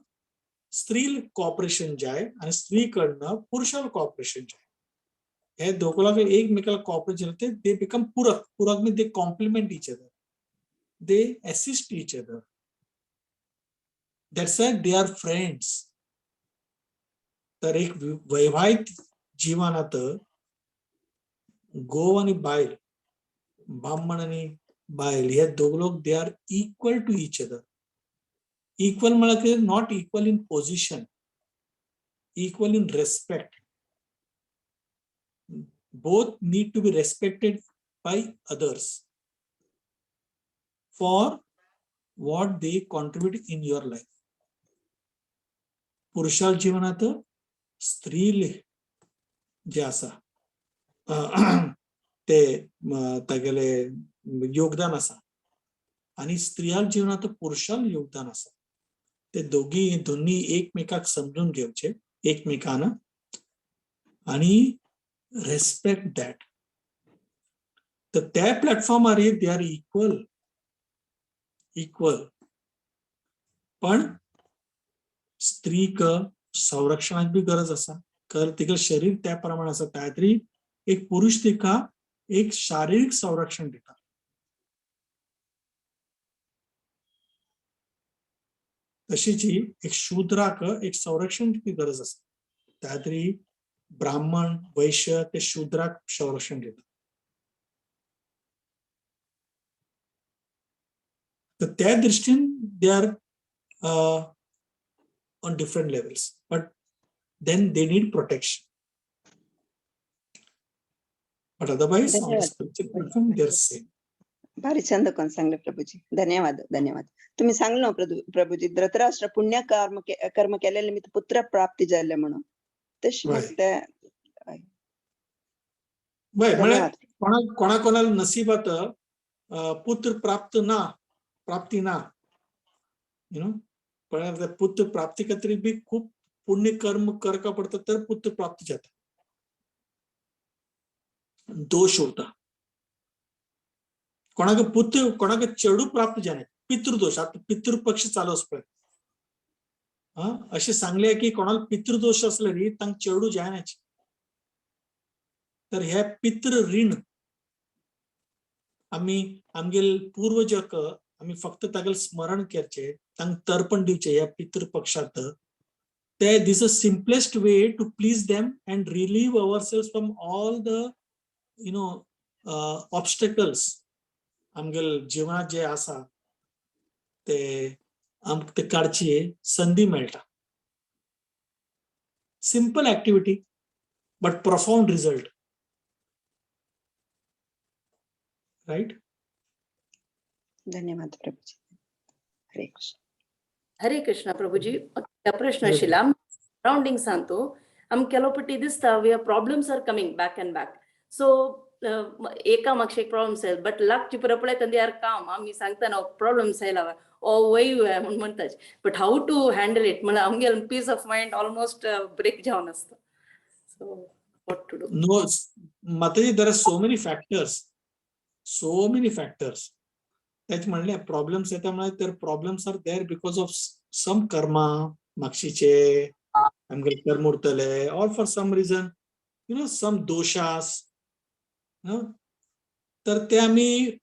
स्त्री कॉपरेशन जे आहे आणि स्त्रीकडनं पुरुषाला कॉपरेशन जे आहे, हे दोघांना एकमेकाला कॉपरेशन ते they become पूरक. पूरक mean they complement each other, they assist each other, that's why they are friends. तर एक वैवाहिक जीवनात गोव आणि बायल, ब्राह्मण आणि बायल, हे दोघ लोक they are equal to each other. Equal म्हळ्यार not equal in position, equal in respect. Both need to be respected by others for what they contribute in your life. पुरुषाल जीवनात स्त्री जे आसा ते तागेले योगदान आसा आणि स्त्रियाल जीवनात पुरुषाल योगदान आसा. ते दोघी दोन्ही एकमेकाक समजून घेवचे एकमेकांना आणि रेस्पेक्ट that. तर त्या प्लॅटफॉर्मार they are equal equal. पण स्त्रीक संरक्षणाची बी गरज आसा, कारण तिका शरीर त्या प्रमाणे आसा. त्या तरी एक पुरुष तिका एक शारीरिक संरक्षण दिता. तशीच ही एक शूद्राक एक संरक्षणाची गरज आसा, त्या तरी ब्राह्मण वैश्य ते शूद्राक संरक्षण दिता. तर त्या दृष्टीन they are on different levels, but then they need protection. But otherwise on the धन्यवाद. Spiritual platform they are same. भारी छंद कोण सांगले प्रभूजी, धन्यवाद धन्यवाद. तुम्ही सांगलो ना प्रभूजी, धृतराष्ट्र पुण्य कर्म केलेले निमित्त पुत्र प्राप्ती जाल्ले म्हणून तशी म्हाका ते वय म्हळ्यार धन्यवाद. कोणा कोणाला नशिबात पुत्र प्राप्त ना, प्राप्ती ना, you know, पण पुत्र प्राप्ती खातीर बी खूप पुण्य कर्म करका पडता तर पुत्र प्राप्ती जाता, दोष उरता. कोणाक पुत्र कोणाक चेडू प्राप्त जायना, पितृदोष. आता पितृपक्ष चालू आसा पळय, हा अशें सांगले की कोणाक पितृदोष आसले न्ही तांकां चेडू जायनाच. तर हे पितृ ऋण आमी आमगेल पूर्वजक आमी फक्त तागेले स्मरण करचे, तांकां तर्पण दिवचे ह्या पितृपक्षात. ते this a simplest way to please them and relieve ourselves from all the you know obstacles आमगेल जिवनात जे आसा ते आमकां ते काडची संदी मेळटा. Simple activity but profound result, right. धन्यवाद प्रभूजी. हरे कृष्ण. हरे कृष्ण प्रभूजी. प्रश्न हरे आशिल्लो सरावंडिंग सांगतो आमकां केलो पटी दिसता we problems are coming back and back. So एका मागशे एक प्रॉब्लम्स आयल बट लागची पुरो पळयता they are काम. आमी सांगता ना प्रॉब्लम्स आयला ओ वय म्हूण म्हणटाच, but how to handle it म्हळ्यार आमगेले peace of mind almost break जावन आसता. So what to do? No, Mataji, there are so many factors, so many factors. त्याच म्हणले प्रॉब्लेम्स येता म्हळ्यार तर problems are there because of some karma, मागशीचे आमगेले कर्म उरतले, or for some reason you know some doshas. तर ते आमी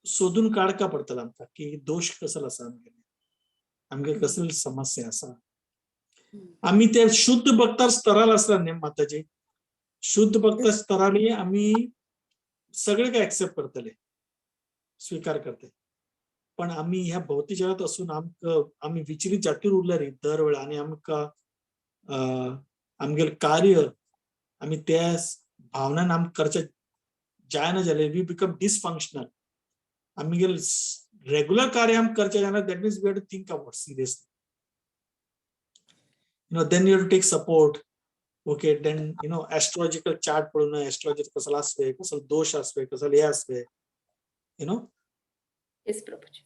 सोदून काडका पडटले आमकां की दोश कसलो आसा आमगेले, आमगे कसली समस्या आसा. आमी ते शुद्ध भक्तार स्तरार आसला न्ही माताजी, शुद्ध भक्त स्तरार आमी सगळे काय एक्सेप्ट करतले, स्वीकार करतले. पण आमी ह्या भौतिक जगात असून आमकां आमी विचरीत जातीर उरले रे दर वेळा, आनी आमकां आमगेले कार्य आमी त्या भावनान आम करचे जायना जाल्यार we become dysfunctional. आमगेले रेगुलर कार्य आम करचे जायना, that means we have to think about seriously. Then you have to take support. Okay, then astrological chart पळोवन एस्ट्रोलॉजी कसलो आसवे, कसलो दोश आसवे, कसलो हे आसवे, you know yes Prabhuji.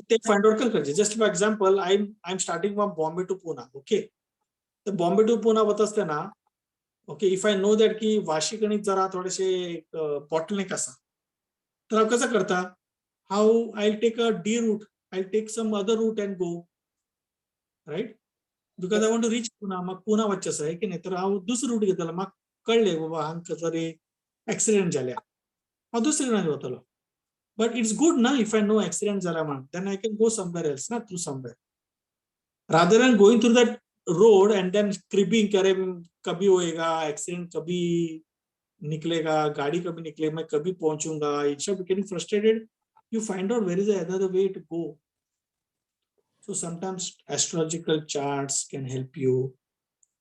ते फाइंड आउट करचे. Just for example, I am starting from Bombay to Poona. Okay, तर Bombay two पुना वता आसतना, okay, if I know that की वाशी आनी जरा थोडेशे बॉटलनेक आसा, तर हांव कसं करता, हांव I take a D route, I take some other route and go, right? Because I want to reach Poona. म्हाका पुना वचचें आसा, की नाही, तर हांव दुसरो रूट घेतलो. म्हाका कळ्ळें बाबा हांगा तरी एक्सिडेंट जाल्या, हांव दुसरे रुटान वतलो. बट it's good ना, if I know accident जाला म्हण, then I can go somewhere else ना, through somewhere, rather than going through that road and then cribbing, अरे कभी होएगा एक्सीडेंट, कभी निकलेगा गाड़ी, कभी निकलेगा, मैं कभी पहुंचूंगा. Instead of getting frustrated, you find out where is the other way to go. So sometimes astrological charts can help you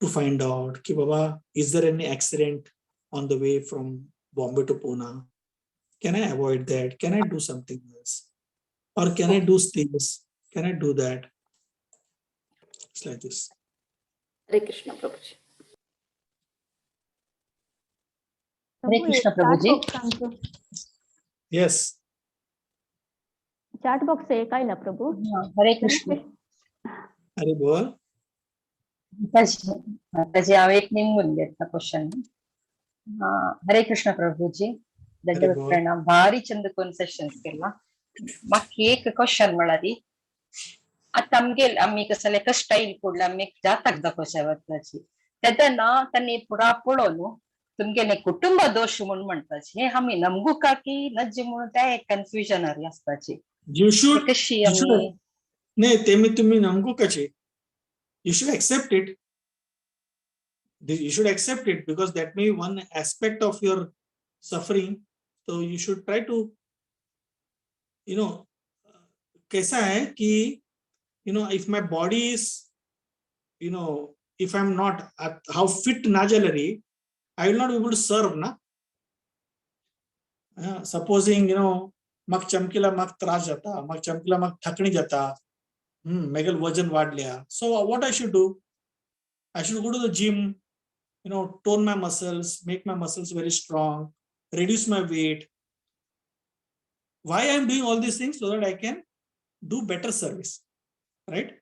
to find out ki baba, is there any accident on the way from Bombay to Pune? Can I avoid that? Can I do something else, or can I do this, can I do that? It's like this. Hare Krishna Prabhuji. Hare Krishna Prabhuji. Yes. Chat box एक आयला प्रभू. हरे कृष्ण. अरे बोल. माताजी, हांव एक निमगून घेतला question. हरे कृष्ण प्रभूजी, दंडवत बोल. प्रणाम. भारी चंद कोन सेशन्स केला. म्हाका एक क्वेश्चन म्हळ्यार, आतां आमगेल आमी कसले कश्ट येयल फुडले आमी जातक दाखोवचे वताची, तेन्ना तांणी पुरा पळोवन तुमगेले कुटुंब दोश म्हूण म्हणटाची, हे आमी नमगू का की नज्जी म्हणून ते एक कन्फ्युजन आसताची. You should कशी you should आमी नाही, ते मी तुम्ही नमगू कशी, you should accept it. You should accept it because that may be one aspect of your suffering. So you should try to, कैसा है कि if my body is, if I'm not at how fit ना जाल्यार, I will not be able to serve ना. Supposing म्हाका चमकीला म्हाका त्रास जाता, म्हाका चमकीला म्हाका थकणी जाता, मेगेल वजन वाडल्या, so what I should do? I should go to the gym, tone my muscles, make my muscles very strong, reduce my weight. Why I am doing all these things? So that I can do better service, right?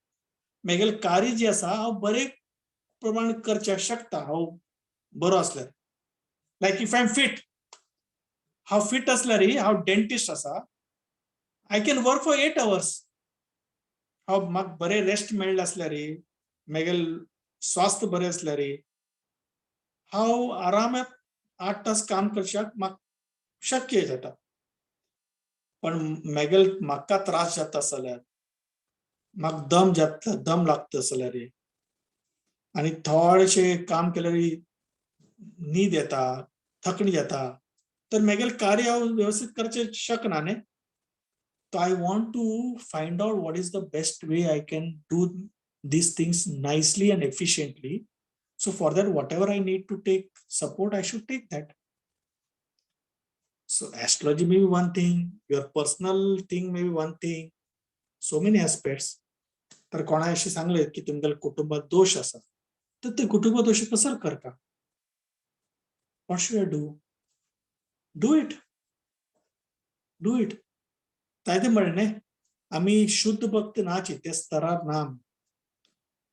मेगेले कार्य जे आसा हांव बरे प्रमाण करच्याक शकता हांव बरो आसल्यार. Like if I am fit, हांव फिट आसल्यार, हांव डेंटिस्ट आसा, I can work for 8 hours. हांव म्हाका बरें रेस्ट मेळ्ळें आसल्यार, मेगेल स्वास्थ्य बरें आसल्यार, हांव आरामात 8 तास काम करच्याक म्हाका शक्य जाता. पण मेगेल म्हाका त्रास जाता जाल्यार, म्हाका दम जाता, दम लागता जाल्यार, आनी थोडेशें काम केल्यार न्हीद येता, थकणी जाता, तर मेगेल कार्य हांव वेवस्थीत करचें शकना न्ही. So I want to find out what is the best way I can do these things nicely and efficiently. So for that, whatever I need to take support, I should take that. So astrology may be one thing, your personal thing may be one thing, so many aspects. तर कोणा अशें सांगलें की तुमगेल्या कुटुंबात दोश आसा, तर ते कुटुंब दोश कसर करता? What should I do? Do it, do it. जायते म्हणलें न्ही, आमी शुद्ध भक्त नाची, त्या स्तरार ना आमी.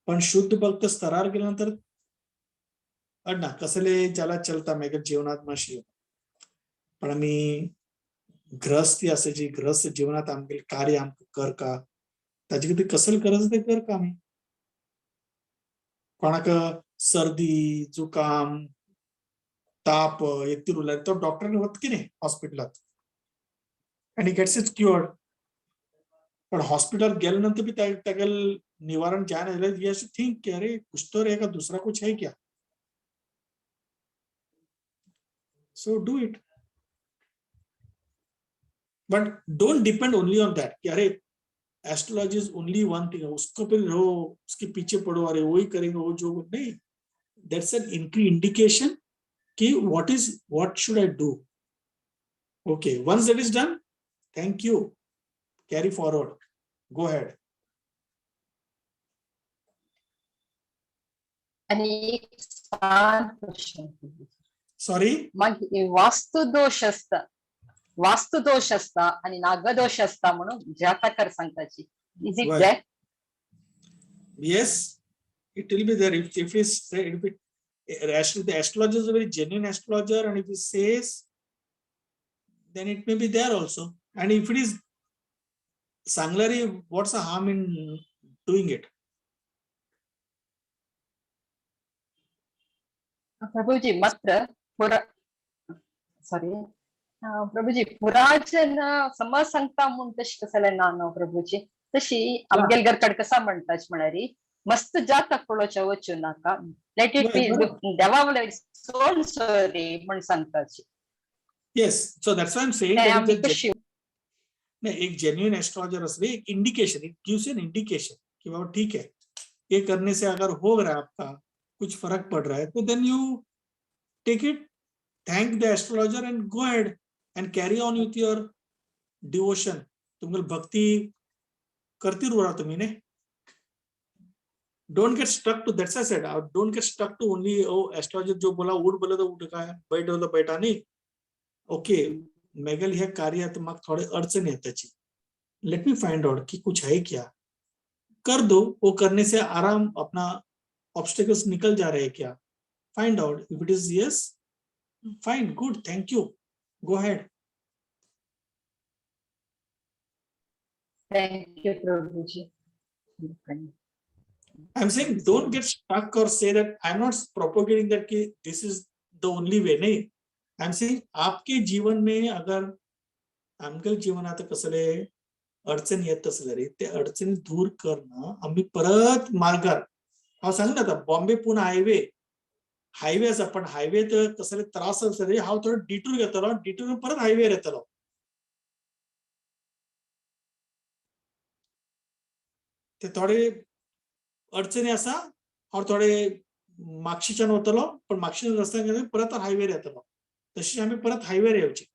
पण शुद्ध भक्त स्तरार गेल्या नंतर अडना कसले ज्याला चलता मागीर जीवनात मातशी. पण आमी गृहस्थी आसा, जी गृहस्थ जीवनात आमगेले कार्य आमकां करका, ताजे खातीर कसले गरज ते करका आमी. कोणाक सर्दी, जुकाम, ताप येत उरल्यार तो डॉक्टरान वता कितें हॉस्पिटलात आनी gets it cured. पण हॉस्पिटल गेल्या नंतर भी तागेल निवारण जायना जाल्यार he has to think की अरे कुछ तो रहेगा, दूसरा कुछ है क्या? So do it, but don't depend only on that कि अरे astrology is only one thing, उसको फिर रहो, उसके पीछे पड़ो, अरे वही करेंगे, वो जो नहीं. That's an indication की what is, what should I do. Okay, once that is done, thank you, carry forward, go ahead. आणि एक सान क्वेश्चन. सॉरी? मागीर वास्तू दोश आसता, वास्तू दोश आसता आणि नागदोश आसता म्हणून जातकार सांगताची, is it that? Yes, it will be there if it's if it the astrologer is a very genuine astrologer, and if he says, then it may be there also. And if it is सांगल्यारी, what's the harm in doing it? Prabhuji, मात्र पुरा, sorry प्रभुजी, पुराजन समज सांगता म्हूण तशें कसलें ना न्हू प्रभुजी. तशी आमगेल घरकड कसा म्हणटाच म्हळ्यार मस्त जातक पळोवचें वचूं नाका, let it be, देवा वयर सोड सॉरी म्हण सांगताची. Yes, so that's why I'm saying ते आमी कशी नाही, एक जेन्युइन एस्ट्रोलॉजर असले, एक indication, it gives an indication कि बाबा ठीक है, ये करने से अगर हो रहा है, आपका कुछ फर्क पड़ रहा है, तो then you take it, thank the astrologer and go ahead and carry on with your devotion. तुम्हाला भक्ती करतील उरा तुम्ही ने. Don't get stuck to, that's I said, don't get stuck to only, oh, astrologer जो बोला, उठ बोले तो उठ, काय बैठ तो बैठा. नाही, ओके, मेगल ह्या कार्यात मग थोडे अडचण आहे त्याची, let me find out कि कुछ है क्या. कर दो. वो करने से आराम, अपना ऑब्स्टिकल्स निकल जा रहे हैं क्या, find out. If it is yes, fine, good, thank you, go ahead. Thank you Prabhuji. I'm saying don't get stuck or say that I'm not propagating that कि this is the only way. नहीं, I'm saying आपके जीवन में अगर आमगेल जीवनात कसले अडचण येत असले रे, ते अडचणी दूर करणं आम्ही परत मार्गार. हांव सांगना, आतां बॉम्बे पुणे हायवे, हायवे आसा, पण हायवे तर कसले त्रास आसले रे, हांव थोडो डिटूर घेतलो, डिटूर परत हायवेर येतलो. ते थोडे अडचणी आसा, हांव थोडे मागशीच्यान वतलो, पण मागशीच्यान रस्त्यान परत हायवेर येतलो. तशी आमी परत हायवेर येवचे.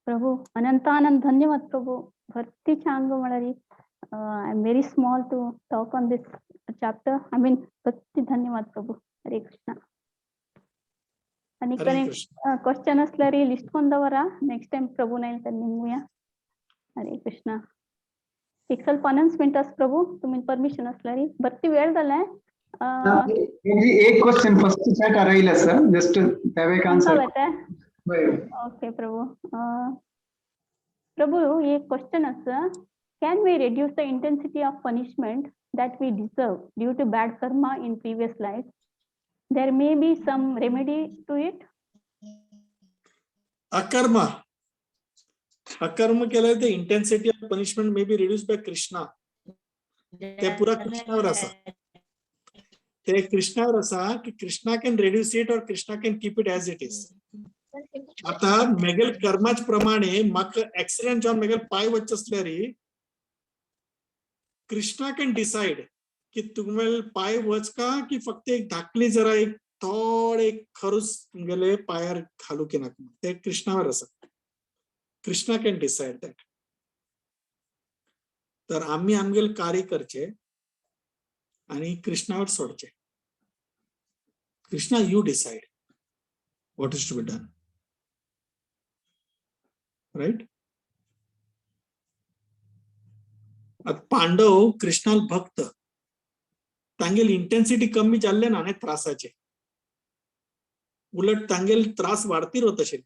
प्रभु, अनंतानंद धन्यवाद प्रभु. भरती छान म्हळ्यार I am very small to talk on this chapter. I mean, भरती धन्यवाद प्रभु. हरे कृष्ण. आणि हरे कृष्ण. क्वेश्चन असल्यार लिस्ट ಕೊಂದವರ ನೆಕ್ಸ್ಟ್ ಟೈಮ್ ಪ್ರಭು ಹೇಳ್ತಾರೆ ನಿಮ್ಗೆ. हरे कृष्ण. एक ಸ್ವಲ್ಪ अनाउन्समेंट आस प्रभु, तुम्ही परमिशन असल्यार. भरती वेळ जालाय. एक क्वेश्चन फर्स्ट चॅट राहील आसा, जस्ट त्यावेक आन्सर. ओके प्रभु. प्रभु, एक क्वेश्चन आसा. Can we reduce the intensity of punishment that we deserve due to bad karma in previous life? There may be some remedy to it. अकर्म. अकर्म केल्यार ते intensity of punishment may be reduce by Krishna. ते पुरा कृष्णावर आसा, ते कृष्णावर आसा की Krishna can reduce it or Krishna can keep it as it is. आता मेगेल कर्माच प्रमाणे म्हाका एक्सिडेंट जावन मेगेल पाय वचचे आसल्यार कृष्णा can decide की तुमगेल पाय वच का की फक्त एक धाकली जरा एक थोडे एक खरूस तुमगेले पायार घालू की नाका, ते कृष्णावर आसा. Krishna can decide that. तर आम्ही आमगेल कार्य करचे आणि कृष्णावर सोडचे. Krishna, you decide what is to be done, right? Pandav Krishnal भक्त, तांगेल इंटेन्सिटी कमी जाल्ले ना न्ही त्रासाचे, उलट तांगेल त्रास वाडतीर वत अशें.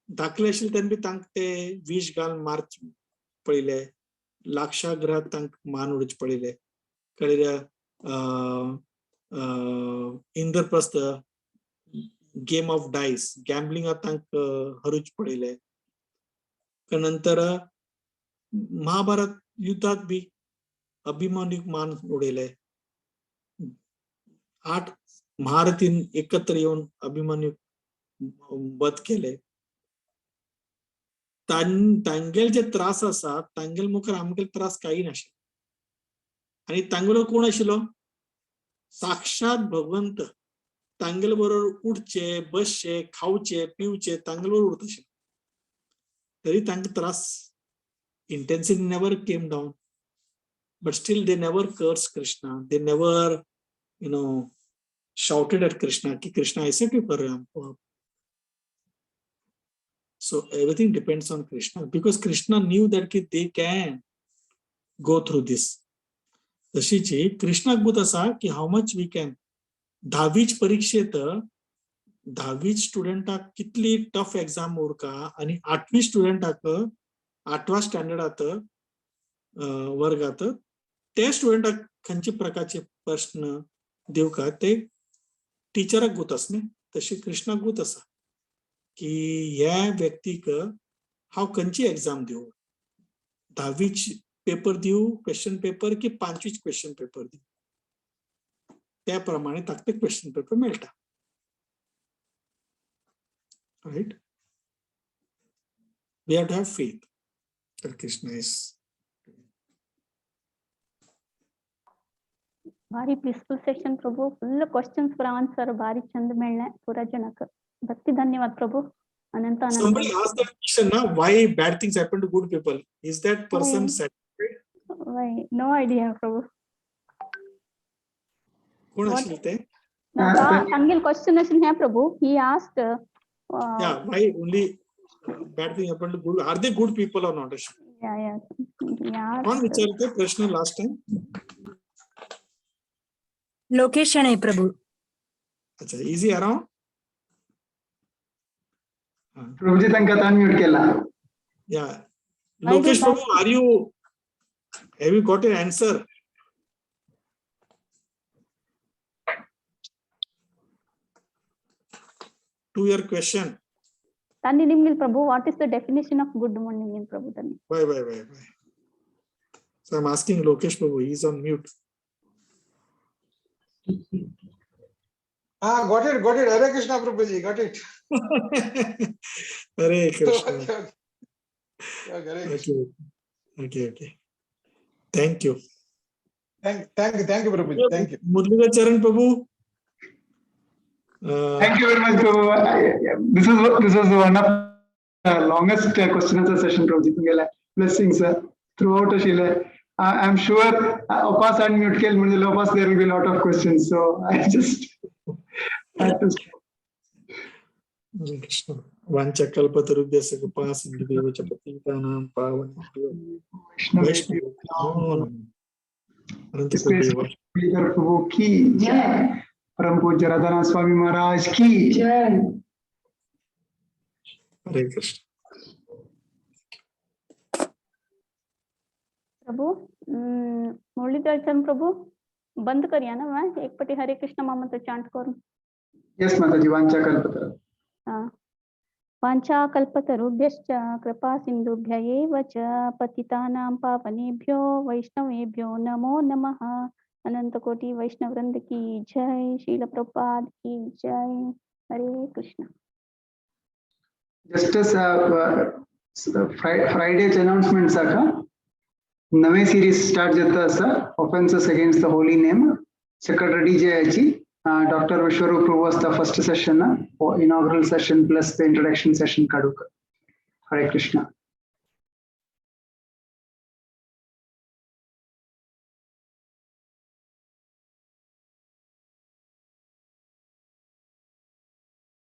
धाकले आशिल्ले तेन्ना बी तांकां ते विष घाल मार्च पळयले, लाक्षागृहात तांकां मान उडोवचें पळयले, कळ्ळें? इंद्रप्रस्थ गेम ऑफ डायस गॅम्बलिंगात तांकां हरूच पळयले. नंतर महाभारत युद्धात बी अभिमन्यूक मान उडयले. 8 महारथीन एकत्र येवन अभिमन्यूक वध केले. तांगेल जे त्रास आसा तांगेल मुखार आमगेल त्रास काही नाशिल्ले. आनी तांगेलो कोण आशिल्लो? साक्षात भगवंत तांगेले बरोबर उठचे, बसचे, खावचे, पिवचे, तांगेले बरोबर उरता आशिल्लो, तरी तांकां त्रास, intensity never came down, but still they never curse Krishna, they never shouted at Krishna की कृष्णा, ऐसे क्यों कर रहे हो हमको आप? So everything depends on Krishna, because Krishna knew that की they can go through this. तशीची कृष्णाक भूत आसा की how much we can. धावीच परीक्षेत धावीच स्टुडंटाक कितली टफ एक्झाम उरका आणि आठवी स्टुडंटाक, आठवा स्टँडर्डात, वर्गात ते स्टुडंटाक खंयचे प्रकारचे प्रश्न दिवका ते टिचराक गुत आसा न्ही. तशी कृष्णाक गुत आसा की ह्या व्यक्तीक हांव खंयची एक्झाम दिवं, धावीच पेपर दिवं क्वेश्चन पेपर की पांचवीच क्वेश्चन पेपर दिवं. त्या प्रमाणे ताका ते क्वेश्चन पेपर मेळटा, right? We have to have faith that Krishna is. भारी blissful session Prabhu. Full questions for answer. भारी चंद मेळ्ळे पुरा जनक. भक्ती धन्यवाद प्रभु. अनंत अनंत. Somebody asked that question now, why bad things happen to good people? Is that person satisfied? Why? No idea, Prabhu. कोण What? आशिल्ले ते? सांगेल question असेल ह्या प्रभु. He asked Yeah, why only bad thing happen to good? Are they good people or not? Yeah. He asked, कोण विचारते प्रश्न last time? Lokesh आहे प्रभू. अच्छा, is he around? Prabhuji, तांकां अनम्यूट केला. Yeah. Why do Lokesh bad Prabhu, are you have you got an answer to your question? तांनी निमगिल Prabhu, what is the definition of good morning in Prabhu तांनी. Why, why, why, why? So I'm asking Lokesh Prabhu, he's on mute. Ah, got it, got it. Hare Krishna, Prabhuji, got it. Hare Krishna. Okay. Hare Krishna. Okay. Thank you. Thank you, Prabhuji. Thank you. Murlidhar Charan Prabhu. Thank you very much, Prabhu. This was one of the longest question answer session, Prabhuji. तुमगेले blessings throughout आशिल्ले. I am sure वापस unmute केल म्हणजे वापस there will be a lot of questions. So I just had to stop. Hare Krishna. वाञ्छाकल्पतरुभ्यश्च कृपा सिन्धुभ्येव च पतितानां पावनेभ्यो वैष्णवेभ्यो वैष्णवेभ्यो नमः. अनंत इस grace कोटि मुरलीधर प्रभु की जय. परम पूज्य राधानाथ स्वामी महाराज की जय. हरे कृष्ण. प्रभु, मुरलीधर चरण प्रभु, बंद करिया ना मैं एक पटी हरे कृष्ण महामंत्र चांट करूं? Yes, माताजी, वांछा कल्पतरु. वाञ्छाकल्पतरुभ्यश्च कृपा सिन्धुभ्य एव च पतितानां पावनेभ्यो वैष्णवेभ्यो नमो नमः. अनंत कोटि वैष्णव वृंद की जय. श्रील प्रभुपाद की जय. हरे कृष्ण. जस्ट फ्रायडेच अनाउन्समेंट साका नवे सिरीज स्टार्ट जाता आसा, Offences Against the Holy Name. सकट रेडी जायाची. डॉक्टर विश्वरूप प्रभू आसता first session, inaugural session plus the introduction session काडूक. हरे कृष्ण.